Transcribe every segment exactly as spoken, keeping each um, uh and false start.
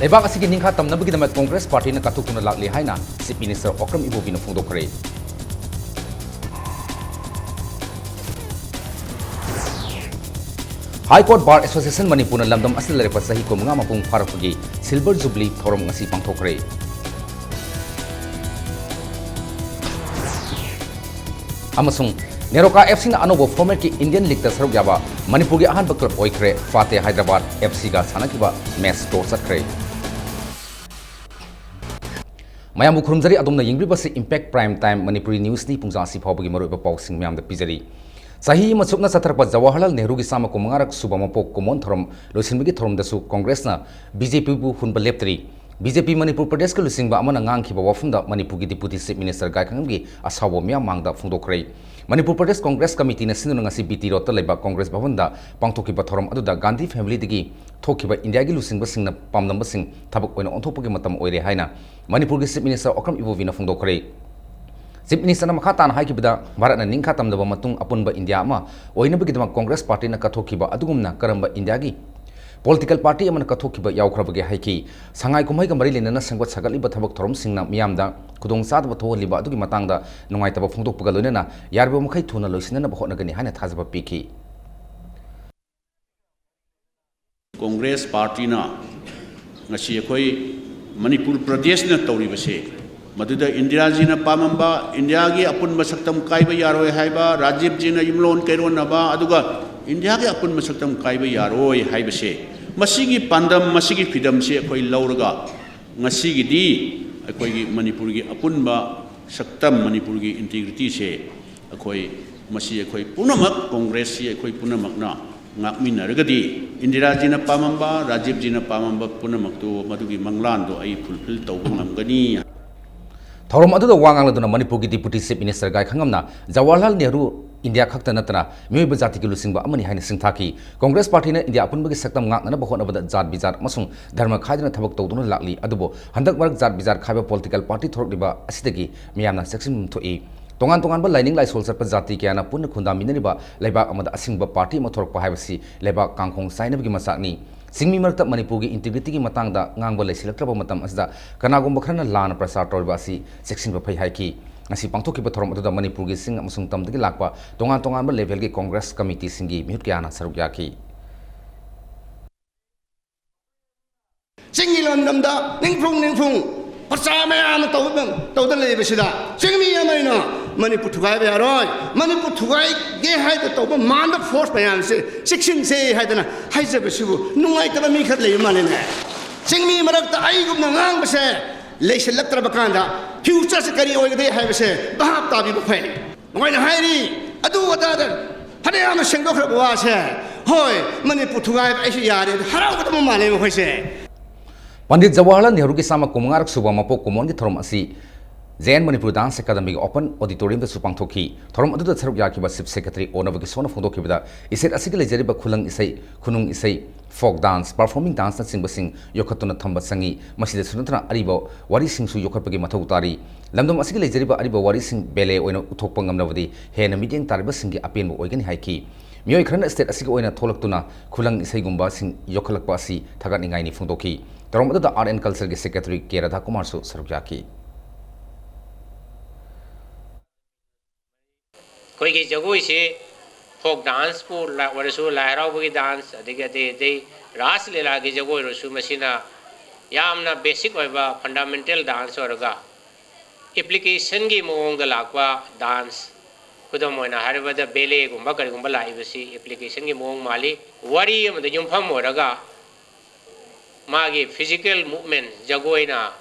ꯂꯩꯕꯥꯛ ꯑꯁꯤꯒꯤ ꯅꯤꯡꯈꯥ ꯇꯝꯅꯕꯒꯤꯗꯃꯛ ꯀꯣꯡꯒ꯭ꯔꯦꯁ ꯄꯥꯔꯇꯤꯅ ꯀꯠꯊꯣꯛꯇꯨꯅ ꯂꯥꯛꯂꯤ ꯍꯥꯏꯅ ꯆꯤꯐ ꯃꯤꯅꯤꯁꯇꯔ ꯑꯣꯀ꯭ꯔꯝ ꯏꯕꯣꯕꯤꯅ ꯐꯣꯡꯗꯣꯛꯈ꯭ꯔꯦ꯫ ꯍꯥꯏ ꯀꯣꯔꯠ ꯕꯥꯔ ꯑꯦꯁꯣꯁꯤꯌꯦꯁꯟ ꯃꯅꯤꯄꯨꯔꯅ ꯂꯝꯗꯝ ꯑꯁꯤꯗ ꯂꯩꯔꯛꯄ ꯆꯍꯤ ꯀꯨꯟꯃꯉꯥ ꯃꯄꯨꯡ ꯐꯥꯔꯛꯄꯒꯤ ꯁꯤꯜꯚꯔ ꯖꯨꯕꯤꯂꯤ ꯊꯧꯔꯝ ꯉꯁꯤ ꯄꯥꯡꯊꯣꯛꯈ꯭ꯔꯦ꯫ ꯑꯃꯁꯨꯡ ꯅꯦꯔꯣꯀꯥ ꯑꯦꯐ ꯁꯤꯅ ꯑꯅꯧꯕ ꯐꯣꯔꯃꯦꯠꯀꯤ ꯏꯟꯗꯤꯌꯟ ꯂꯤꯒꯇ ꯁꯔꯨꯛ ꯌꯥꯕ ꯃꯅꯤꯄꯨꯔꯒꯤ ꯑꯍꯥꯟꯕ ꯀ꯭ꯂꯕ ꯑꯣꯏꯈ꯭ꯔꯦ꯫ ꯐꯥꯇꯦ ꯍꯥꯏꯗ꯭ꯔꯕꯥꯗ ꯑꯦꯐ ꯁꯤꯒ ꯁꯥꯟꯅꯈꯤꯕ ꯃꯦꯆ ꯗ꯭ꯔꯣ ꯆꯠꯈ꯭ꯔꯦ꯫ ꯃꯌꯥꯝꯕꯨ ꯈꯨꯔꯨꯝꯖꯔꯤ꯫ ꯑꯗꯣꯝꯅ ꯌꯦꯡꯕꯤꯔꯤꯕꯁꯤ Impact Prime Time ꯃꯅꯤꯄꯨꯔꯤ ꯅ꯭ꯌꯨꯁꯅꯤ꯫ ꯄꯨꯡꯖꯥ ꯑꯁꯤ ꯐꯥꯎꯕꯒꯤ ꯃꯔꯨꯑꯣꯏꯕ ꯄꯥꯎꯁꯤꯡ ꯃꯌꯥꯝꯗ ꯄꯤꯖꯔꯤ꯫ ꯆꯍꯤ ꯑꯃ ꯁꯨꯞꯅ ꯆꯠꯊꯔꯛꯄ ꯖꯋꯥꯍꯔꯂꯥꯜ ꯅꯦꯍꯔꯨꯒꯤ ꯆꯥꯝꯃ ꯀꯨꯟꯃꯉꯥꯔꯛ ꯁꯨꯕ ꯃꯄꯣꯛ ꯀꯨꯝꯑꯣꯟ ꯊꯧꯔꯝ ꯂꯣꯏꯁꯤꯟꯕꯒꯤ ꯊꯧꯔꯝꯗꯁꯨ ꯀꯣꯡꯒ꯭ꯔꯦꯁꯅ ꯕꯤ ꯖꯦ ꯄꯤꯕꯨ ꯍꯨꯟꯕ ꯂꯦꯞꯇ꯭ꯔꯤ꯫ ꯕꯤ ꯖꯦ ꯄꯤ ꯃꯅꯤꯄꯨꯔ ꯄ꯭ꯔꯗꯦꯁꯀꯤ ꯂꯨꯆꯤꯡꯕ ꯑꯃꯅ ꯉꯥꯡꯈꯤꯕ ꯋꯥꯐꯝꯗ ꯃꯅꯤꯄꯨꯔꯒꯤ ꯗꯤꯄꯨꯇꯤ ꯆꯤꯐ ꯃꯤꯅꯤꯁꯇꯔ ꯒꯥꯏꯈꯪꯉꯝꯒꯤ ꯑꯁꯥꯎꯕ ꯃꯤꯌꯥꯝ ꯃꯥꯡꯗ ꯐꯣꯡꯗꯣꯛꯈ꯭ꯔꯦ꯫ ꯃꯅꯤꯄꯨꯔ ꯄ꯭ꯔꯗꯦꯁ ꯀꯣꯡꯒ꯭ꯔꯦꯁ ꯀꯃꯤꯇꯤꯅ ꯁꯤꯟꯗꯨꯅ ꯉꯁꯤ ꯕꯤ ꯇꯤ ꯔꯣꯗꯇ ꯂꯩꯕ ꯀꯣꯡꯒ꯭ꯔꯦꯁ ꯚꯕꯟꯗ ꯄꯥꯡꯊꯣꯛꯈꯤꯕ ꯊꯧꯔꯝ ꯑꯗꯨꯗ ꯒꯥꯟꯙꯤ ꯐꯦꯃꯤꯂꯤꯗꯒꯤ ꯊꯣꯛꯈꯤꯕ ꯏꯟꯗꯤꯌꯥꯒꯤ ꯂꯨꯆꯤꯡꯕꯁꯤꯡꯅ ꯄꯥꯝꯂꯝꯕꯁꯤꯡ ꯊꯕꯛ ꯑꯣꯏꯅ ꯑꯣꯟꯊꯣꯛꯄꯒꯤ ꯃꯇꯝ ꯑꯣꯏꯔꯦ ꯍꯥꯏꯅ ꯃꯅꯤꯄꯨꯔꯒꯤ ꯆꯤꯐ ꯃꯤꯅꯤꯁꯇꯔ ꯑꯣꯀ꯭ꯔꯝ ꯏꯕꯣꯕꯤꯅ ꯐꯣꯡꯗꯣꯛꯈ꯭ꯔꯦ꯫ ꯆꯤꯐ ꯃꯤꯅꯤꯁꯇꯔꯅ ꯃꯈꯥ ꯇꯥꯅ ꯍꯥꯏꯈꯤꯕꯗ, ꯚꯥꯔꯠꯅ ꯅꯤꯡꯈꯥ ꯇꯝꯂꯕ ꯃꯇꯨꯡ ꯑꯄꯨꯟꯕ ꯏꯟꯗꯤꯌꯥ ꯑꯃ ꯑꯣꯏꯅꯕꯒꯤꯗꯃꯛ ꯀꯣꯡꯒ꯭ꯔꯦꯁ ꯄꯥꯔꯇꯤꯅ ꯀꯠꯊꯣꯛꯈꯤꯕ ꯑꯗꯨꯒꯨꯝꯅ ꯀꯔꯝꯕ ꯏꯟꯗꯤꯌꯥꯒꯤ ꯄꯣꯂꯤꯇꯤꯀꯦꯜ ꯄꯥꯔꯇꯤ ꯑꯃꯅ ꯀꯠꯊꯣꯛꯈꯤꯕ ꯌꯥꯎꯈ꯭ꯔꯕꯒꯦ ꯍꯥꯏꯈꯤ꯫ ꯁꯉꯥꯏ ꯀꯨꯝꯍꯩꯒ ꯃꯔꯤ ꯂꯩꯅꯅ ꯁꯦꯝꯒꯠ ꯁꯥꯒꯠꯂꯤꯕ ꯊꯕꯛ ꯊꯧꯔꯝꯁꯤꯡꯅ ꯃꯤꯌꯥꯝꯗ ꯈꯨꯗꯣꯡꯆꯥꯗꯕ ꯊꯣꯛꯍꯜꯂꯤꯕ ꯑꯗꯨꯒꯤ ꯃꯇꯥꯡꯗ ꯅꯨꯡꯉꯥꯏꯇꯕ ꯐꯣꯡꯗꯣꯛꯄꯒ ꯂꯣꯏꯅꯅ ꯌꯥꯔꯤꯕ ꯃꯈꯩ ꯊꯨꯅ ꯂꯣꯏꯁꯤꯟꯅꯅꯕ ꯍꯣꯠꯅꯒꯅꯤ ꯍꯥꯏꯅ ꯊꯥꯖꯕ ꯄꯤꯈꯤ꯫ ꯀꯣꯡꯒ꯭ꯔꯦꯁ ꯄꯥꯔꯇꯤꯅ ꯉꯁꯤ ꯑꯩꯈꯣꯏ ꯃꯅꯤꯄꯨꯔ ꯄ꯭ꯔꯗꯦꯁꯅ ꯇꯧꯔꯤꯕꯁꯦ, ꯃꯗꯨꯗ ꯏꯟꯗꯤꯔꯥꯖꯤꯅ ꯄꯥꯝꯃꯝꯕ ꯏꯟꯗꯤꯌꯥꯒꯤ ꯑꯄꯨꯟꯕ ꯁꯛꯇꯝ ꯀꯥꯏꯕ ꯌꯥꯔꯣꯏ ꯍꯥꯏꯕ, ꯔꯥꯖꯤꯕꯖꯤꯅ ꯌꯨꯝꯂꯣꯟ ꯀꯩꯔꯣꯟꯅꯕ, ꯑꯗꯨꯒ ꯏꯟꯗꯤꯌꯥꯒꯤ ꯑꯄꯨꯟꯕ ꯁꯛꯇꯝ ꯀꯥꯏꯕ ꯌꯥꯔꯣꯏ ꯍꯥꯏꯕꯁꯦ, ꯃꯁꯤꯒꯤ ꯄꯥꯟꯗꯝ, ꯃꯁꯤꯒꯤ ꯐꯤꯗꯝꯁꯦ ꯑꯩꯈꯣꯏ ꯂꯧꯔꯒ ꯉꯁꯤꯒꯤꯗꯤ ꯑꯩꯈꯣꯏꯒꯤ ꯃꯅꯤꯄꯨꯔꯒꯤ ꯑꯄꯨꯟꯕ ꯁꯛꯇꯝ, ꯃꯅꯤꯄꯨꯔꯒꯤ ꯏꯟꯇꯤꯒ꯭ꯔꯤꯇꯤꯁꯦ ꯑꯩꯈꯣꯏ, ꯃꯁꯤ ꯑꯩꯈꯣꯏ ꯄꯨꯝꯅꯃꯛ, ꯀꯣꯡꯒ꯭ꯔꯦꯁꯁꯤ ꯑꯩꯈꯣꯏ ꯄꯨꯝꯅꯃꯛꯅ ꯉꯥꯛꯃꯤꯟꯅꯔꯒꯗꯤ ꯏꯟꯗꯤꯔꯥꯖꯤꯅ ꯄꯥꯝꯃꯝꯕ, ꯔꯥꯖꯤꯕꯖꯤꯅ ꯄꯥꯝꯃꯝꯕ ꯄꯨꯝꯅꯃꯛꯇꯨ, ꯃꯗꯨꯒꯤ ꯃꯪꯂꯥꯟꯗꯣ ꯑꯩ ꯐꯨꯜꯐꯤꯜ ꯇꯧꯕ ꯉꯝꯒꯅꯤ꯫ ꯊꯧꯔꯝ ꯑꯗꯨꯗ ꯋꯥ ꯉꯥꯡꯂꯗꯨꯅ ꯃꯅꯤꯄꯨꯔꯒꯤ ꯗꯤꯄꯨꯇꯤ ꯆꯤꯐ ꯃꯤꯅꯤꯁꯇꯔ ꯒꯥꯏꯈꯪꯉꯝꯅ ꯖꯋꯥꯍꯔꯂꯥꯜ ꯅꯦꯍꯔꯨ ꯏꯟꯗꯤꯌꯥ ꯈꯛꯇ ꯅꯠꯇꯅ ꯃꯤꯑꯣꯏꯕ ꯖꯥꯇꯤꯒꯤ ꯂꯨꯆꯤꯡꯕ ꯑꯃꯅꯤ ꯍꯥꯏꯅ ꯁꯤꯡꯊꯥꯈꯤ꯫ ꯀꯣꯡꯒ꯭ꯔꯦꯁ ꯄꯥꯔꯇꯤꯅ ꯏꯟꯗꯤꯌꯥ ꯑꯄꯨꯟꯕꯒꯤ ꯁꯛꯇꯝ ꯉꯥꯛꯅꯅꯕ ꯍꯣꯠꯅꯕꯗ ꯖꯥꯠ ꯕꯤꯖꯥꯠ ꯑꯃꯁꯨꯡ ꯙꯔꯃ ꯈꯥꯏꯗꯅ ꯊꯕꯛ ꯇꯧꯗꯨꯅ ꯂꯥꯛꯂꯤ꯫ ꯑꯗꯨꯕꯨ ꯍꯟꯗꯛ ꯃꯔꯛ ꯖꯥꯠ ꯕꯤꯖꯥꯠ ꯈꯥꯏꯕ ꯄꯣꯂꯤꯇꯤꯀꯦꯜ ꯄꯥꯔꯇꯤ ꯊꯣꯔꯛꯂꯤꯕ ꯑꯁꯤꯗꯒꯤ ꯃꯤꯌꯥꯝꯅ ꯆꯦꯛꯁꯤꯟꯐꯝ ꯊꯣꯛꯏ꯫ ꯇꯣꯉꯥꯟ ꯇꯣꯉꯥꯟꯕ ꯂꯥꯏꯅꯤꯡ ꯂꯥꯏꯁꯣꯜ ꯆꯠꯄ ꯖꯥꯇꯤ ꯀꯌꯥꯅ ꯄꯨꯟꯅ ꯈꯨꯟꯗꯥꯃꯤꯟꯅꯔꯤꯕ ꯂꯩꯕꯥꯛ ꯑꯃꯗ ꯑꯁꯤꯡꯕ ꯄꯥꯔꯇꯤ ꯑꯃ ꯊꯣꯔꯛꯄ ꯍꯥꯏꯕꯁꯤ ꯂꯩꯕꯥꯛ ꯀꯥꯡꯈꯣꯡ ꯆꯥꯏꯅꯕꯒꯤ ꯃꯆꯥꯛꯅꯤ꯫ ꯆꯤꯡꯃꯤ ꯃꯔꯛꯇ ꯃꯅꯤꯄꯨꯔꯒꯤ ꯏꯟꯇꯤꯒ꯭ꯔꯤꯇꯤꯒꯤ ꯃꯇꯥꯡꯗ ꯉꯥꯡꯕ ꯂꯩꯁꯤꯜꯂꯛꯇ꯭ꯔꯕ ꯃꯇꯝ ꯑꯁꯤꯗ ꯀꯅꯥꯒꯨꯝꯕ ꯈꯔꯅ ꯂꯥꯟꯅ ꯄ꯭ꯔꯆꯥꯔ ꯇꯧꯔꯤꯕ ꯑꯁꯤ ꯆꯦꯛꯁꯤꯟꯕ ꯐꯩ ꯍꯥꯏꯈꯤ꯫ ꯉꯁꯤ ꯄꯥꯡꯊꯣꯛꯈꯤꯕ ꯊꯧꯔꯝ ꯑꯗꯨꯗ ꯃꯅꯤꯄꯨꯔꯒꯤ ꯆꯤꯡ ꯑꯃꯁꯨꯡ ꯇꯝꯗꯒꯤ ꯂꯥꯛꯄ ꯇꯣꯉꯥꯟ ꯇꯣꯉꯥꯟꯕ ꯂꯦꯚꯦꯜꯒꯤ ꯀꯣꯡꯒ꯭ꯔꯦꯁ ꯀꯃꯤꯇꯤꯁꯤꯡꯒꯤ ꯃꯤꯍꯨꯠ ꯀꯌꯥꯅ ꯁꯔꯨꯛ ꯌꯥꯈꯤ꯫ ꯆꯤꯡꯒꯤ ꯂꯝꯗꯝꯗ ꯅꯤꯡꯐꯨꯡ ꯅꯤꯡꯐꯨꯡ ꯄ꯭ꯔꯆꯥ ꯃꯌꯥꯝꯅ ꯇꯧꯗ ꯇꯧꯗ ꯂꯩꯕꯁꯤꯗ ꯆꯤꯡꯃꯤ ꯑꯃ ꯑꯣꯏꯅ ꯃꯅꯤꯄꯨꯔ ꯊꯨꯒꯥꯏꯕ ꯌꯥꯔꯣꯏ, ꯃꯅꯤꯄꯨꯔ ꯊꯨꯒꯥꯏꯒꯦ ꯍꯥꯏꯗ ꯇꯧꯕ ꯃꯥꯟꯕ ꯐꯣꯔꯁ ꯃꯌꯥꯝꯁꯦ ꯆꯦꯛꯁꯤꯟꯁꯦ ꯍꯥꯏꯗꯅ ꯍꯥꯏꯖꯕꯁꯤꯕꯨ ꯅꯨꯡꯉꯥꯏꯇꯕ ꯃꯤ ꯈꯔ ꯂꯩꯕ ꯃꯥꯜꯂꯦꯅꯦ꯫ ꯆꯤꯡꯃꯤ ꯃꯔꯛꯇ ꯑꯩꯒꯨꯝꯅ ꯉꯥꯡꯕꯁꯦ ꯂꯩꯁꯤꯜꯂꯛꯇ꯭ꯔꯕ ꯀꯥꯟꯗ ꯐ꯭ꯌꯨꯆꯔꯁꯦ ꯀꯔꯤ ꯑꯣꯏꯒꯗꯦ ꯍꯥꯏꯕꯁꯦ ꯚꯥꯞ ꯇꯥꯕꯤꯕ ꯐꯩ꯫ ꯃꯈꯣꯏꯅ ꯍꯥꯏꯔꯤ, ꯑꯗꯨ ꯑꯗꯥꯗ ꯐꯅꯌꯥꯝꯅ ꯁꯦꯡꯗꯣꯛꯈ꯭ꯔꯕ ꯋꯥꯁꯦ, ꯍꯣꯏ, ꯃꯅꯤꯄꯨꯔ ꯊꯨꯒꯥꯏꯕ ꯑꯩꯁꯨ ꯌꯥꯔꯦ, ꯍꯔꯥꯎꯒꯗꯕ ꯃꯥꯜꯂꯦ ꯃꯈꯣꯏꯁꯦ꯫ ꯄꯟꯗꯤꯠ ꯖꯋꯥꯍꯔꯂꯥꯜ ꯅꯦꯍꯔꯨꯒꯤ ꯆꯥꯝꯃ ꯀꯨꯟꯃꯉꯥꯔꯛ ꯁꯨꯕ ꯃꯄꯣꯛ ꯀꯨꯝꯑꯣꯟꯒꯤ ꯊꯧꯔꯝ ꯑꯁꯤ ꯖꯦ ꯑꯦꯟ ꯃꯅꯤꯄꯨꯔ ꯗꯥꯟꯁ ꯑꯦꯀꯥꯗꯃꯤꯒꯤ ꯑꯣꯄꯟ ꯑꯣꯗꯤꯇꯣꯔꯤꯌꯝꯗꯁꯨ ꯄꯥꯡꯊꯣꯛꯈꯤ꯫ ꯊꯧꯔꯝ ꯑꯗꯨꯗ ꯁꯔꯨꯛ ꯌꯥꯈꯤꯕ ꯆꯤꯐ ꯁꯦꯀ꯭ꯔꯦꯇꯔꯤ ꯑꯣꯅꯕ ꯀꯤꯁꯣꯔꯅ ꯐꯣꯡꯗꯣꯛꯈꯤꯕꯗ, ꯏꯁꯇꯦꯠ ꯑꯁꯤꯒꯤ ꯂꯩꯖꯔꯤꯕ ꯈꯨꯂꯪ ꯏꯁꯩ, ꯈꯨꯅꯨꯡ ꯏꯁꯩ, ꯐꯣꯛ ꯗꯥꯟꯁ, ꯄꯔꯐꯣꯔꯃꯤꯡ ꯗꯥꯟꯁꯅꯆꯤꯡꯕꯁꯤꯡ ꯌꯣꯛꯈꯠꯇꯨꯅ ꯊꯝꯕ ꯆꯪꯏ꯫ ꯃꯁꯤꯗꯁꯨ ꯅꯠꯇꯅ ꯑꯔꯤꯕ ꯋꯥꯔꯤꯁꯤꯡꯁꯨ ꯌꯣꯛꯈꯠꯄꯒꯤ ꯃꯊꯧ ꯇꯥꯔꯤ꯫ ꯂꯝꯗꯝ ꯑꯁꯤꯒꯤ ꯂꯩꯖꯔꯤꯕ ꯑꯔꯤꯕ ꯋꯥꯔꯤꯁꯤꯡ ꯕꯦꯂꯦ ꯑꯣꯏꯅ ꯎꯠꯊꯣꯛꯄ ꯉꯝꯂꯕꯗꯤ ꯍꯦꯟꯅ ꯃꯤꯠꯌꯦꯡ ꯇꯥꯔꯤꯕꯁꯤꯡꯒꯤ ꯑꯄꯦꯟꯕ ꯑꯣꯏꯒꯅꯤ ꯍꯥꯏꯈꯤ꯫ ꯃꯤꯑꯣꯏ ꯈꯔꯅ ꯏꯁꯇꯦꯠ ꯑꯁꯤꯒꯤ ꯑꯣꯏꯅ ꯊꯣꯛꯂꯛꯇꯨꯅ ꯈꯨꯂꯪ ꯏꯁꯩꯒꯨꯝꯕꯁꯤꯡ ꯌꯣꯛꯈꯠꯂꯛꯄ ꯑꯁꯤ ꯊꯥꯒꯠꯅꯤꯡꯉꯥꯏꯅꯤ ꯐꯣꯡꯗꯣꯛꯈꯤ꯫ ꯊꯧꯔꯝ ꯑꯗꯨꯗ ꯑꯥꯔꯠ ꯑꯦꯟ ꯀꯜꯆꯔꯒꯤ ꯁꯦꯀ꯭ꯔꯦꯇꯔꯤ ꯀꯦ ꯔꯥꯙꯥꯀꯨꯃꯥꯔꯁꯨ ꯁꯔꯨꯛ ꯌꯥꯈꯤ꯫ ꯑꯩꯈꯣꯏꯒꯤ ꯖꯒꯣꯏꯁꯤ ꯐꯣꯛ ꯗꯥꯟꯁꯄꯨ ꯑꯣꯏꯔꯁꯨ, ꯂꯥꯏ ꯍꯔꯥꯎꯕꯒꯤ ꯗꯥꯟꯁ, ꯑꯗꯒꯤ ꯑꯇꯩ ꯑꯇꯩ ꯔꯥꯁ ꯂꯤꯂꯥꯒꯤ ꯖꯒꯣꯏ ꯑꯣꯏꯔꯁꯨ, ꯃꯁꯤꯅ ꯌꯥꯝꯅ ꯕꯦꯁꯤꯛ ꯑꯣꯏꯕ ꯐꯟꯗꯥꯃꯦꯟꯇꯦꯜ ꯗꯥꯟꯁ ꯑꯣꯏꯔꯒ ꯑꯦꯄ꯭ꯂꯤꯀꯦꯁꯟꯒꯤ ꯃꯑꯣꯡꯗ ꯂꯥꯛꯄ ꯗꯥꯟꯁ, ꯈꯨꯗꯝ ꯑꯣꯏꯅ ꯍꯥꯏꯔꯕꯗ ꯕꯦꯂꯦꯒꯨꯝꯕ ꯀꯔꯤꯒꯨꯝꯕ ꯂꯥꯛꯏꯕꯁꯤ ꯑꯦꯄ꯭ꯂꯤꯀꯦꯁꯟꯒꯤ ꯃꯑꯣꯡ ꯃꯥꯜꯂꯤ꯫ ꯋꯥꯔꯤ ꯑꯃꯗ ꯌꯨꯝꯐꯝ ꯑꯣꯏꯔꯒ ꯃꯥꯒꯤ ꯐꯤꯖꯤꯀꯦꯜ ꯃꯨꯞꯃꯦꯟ, ꯖꯒꯣꯏꯅ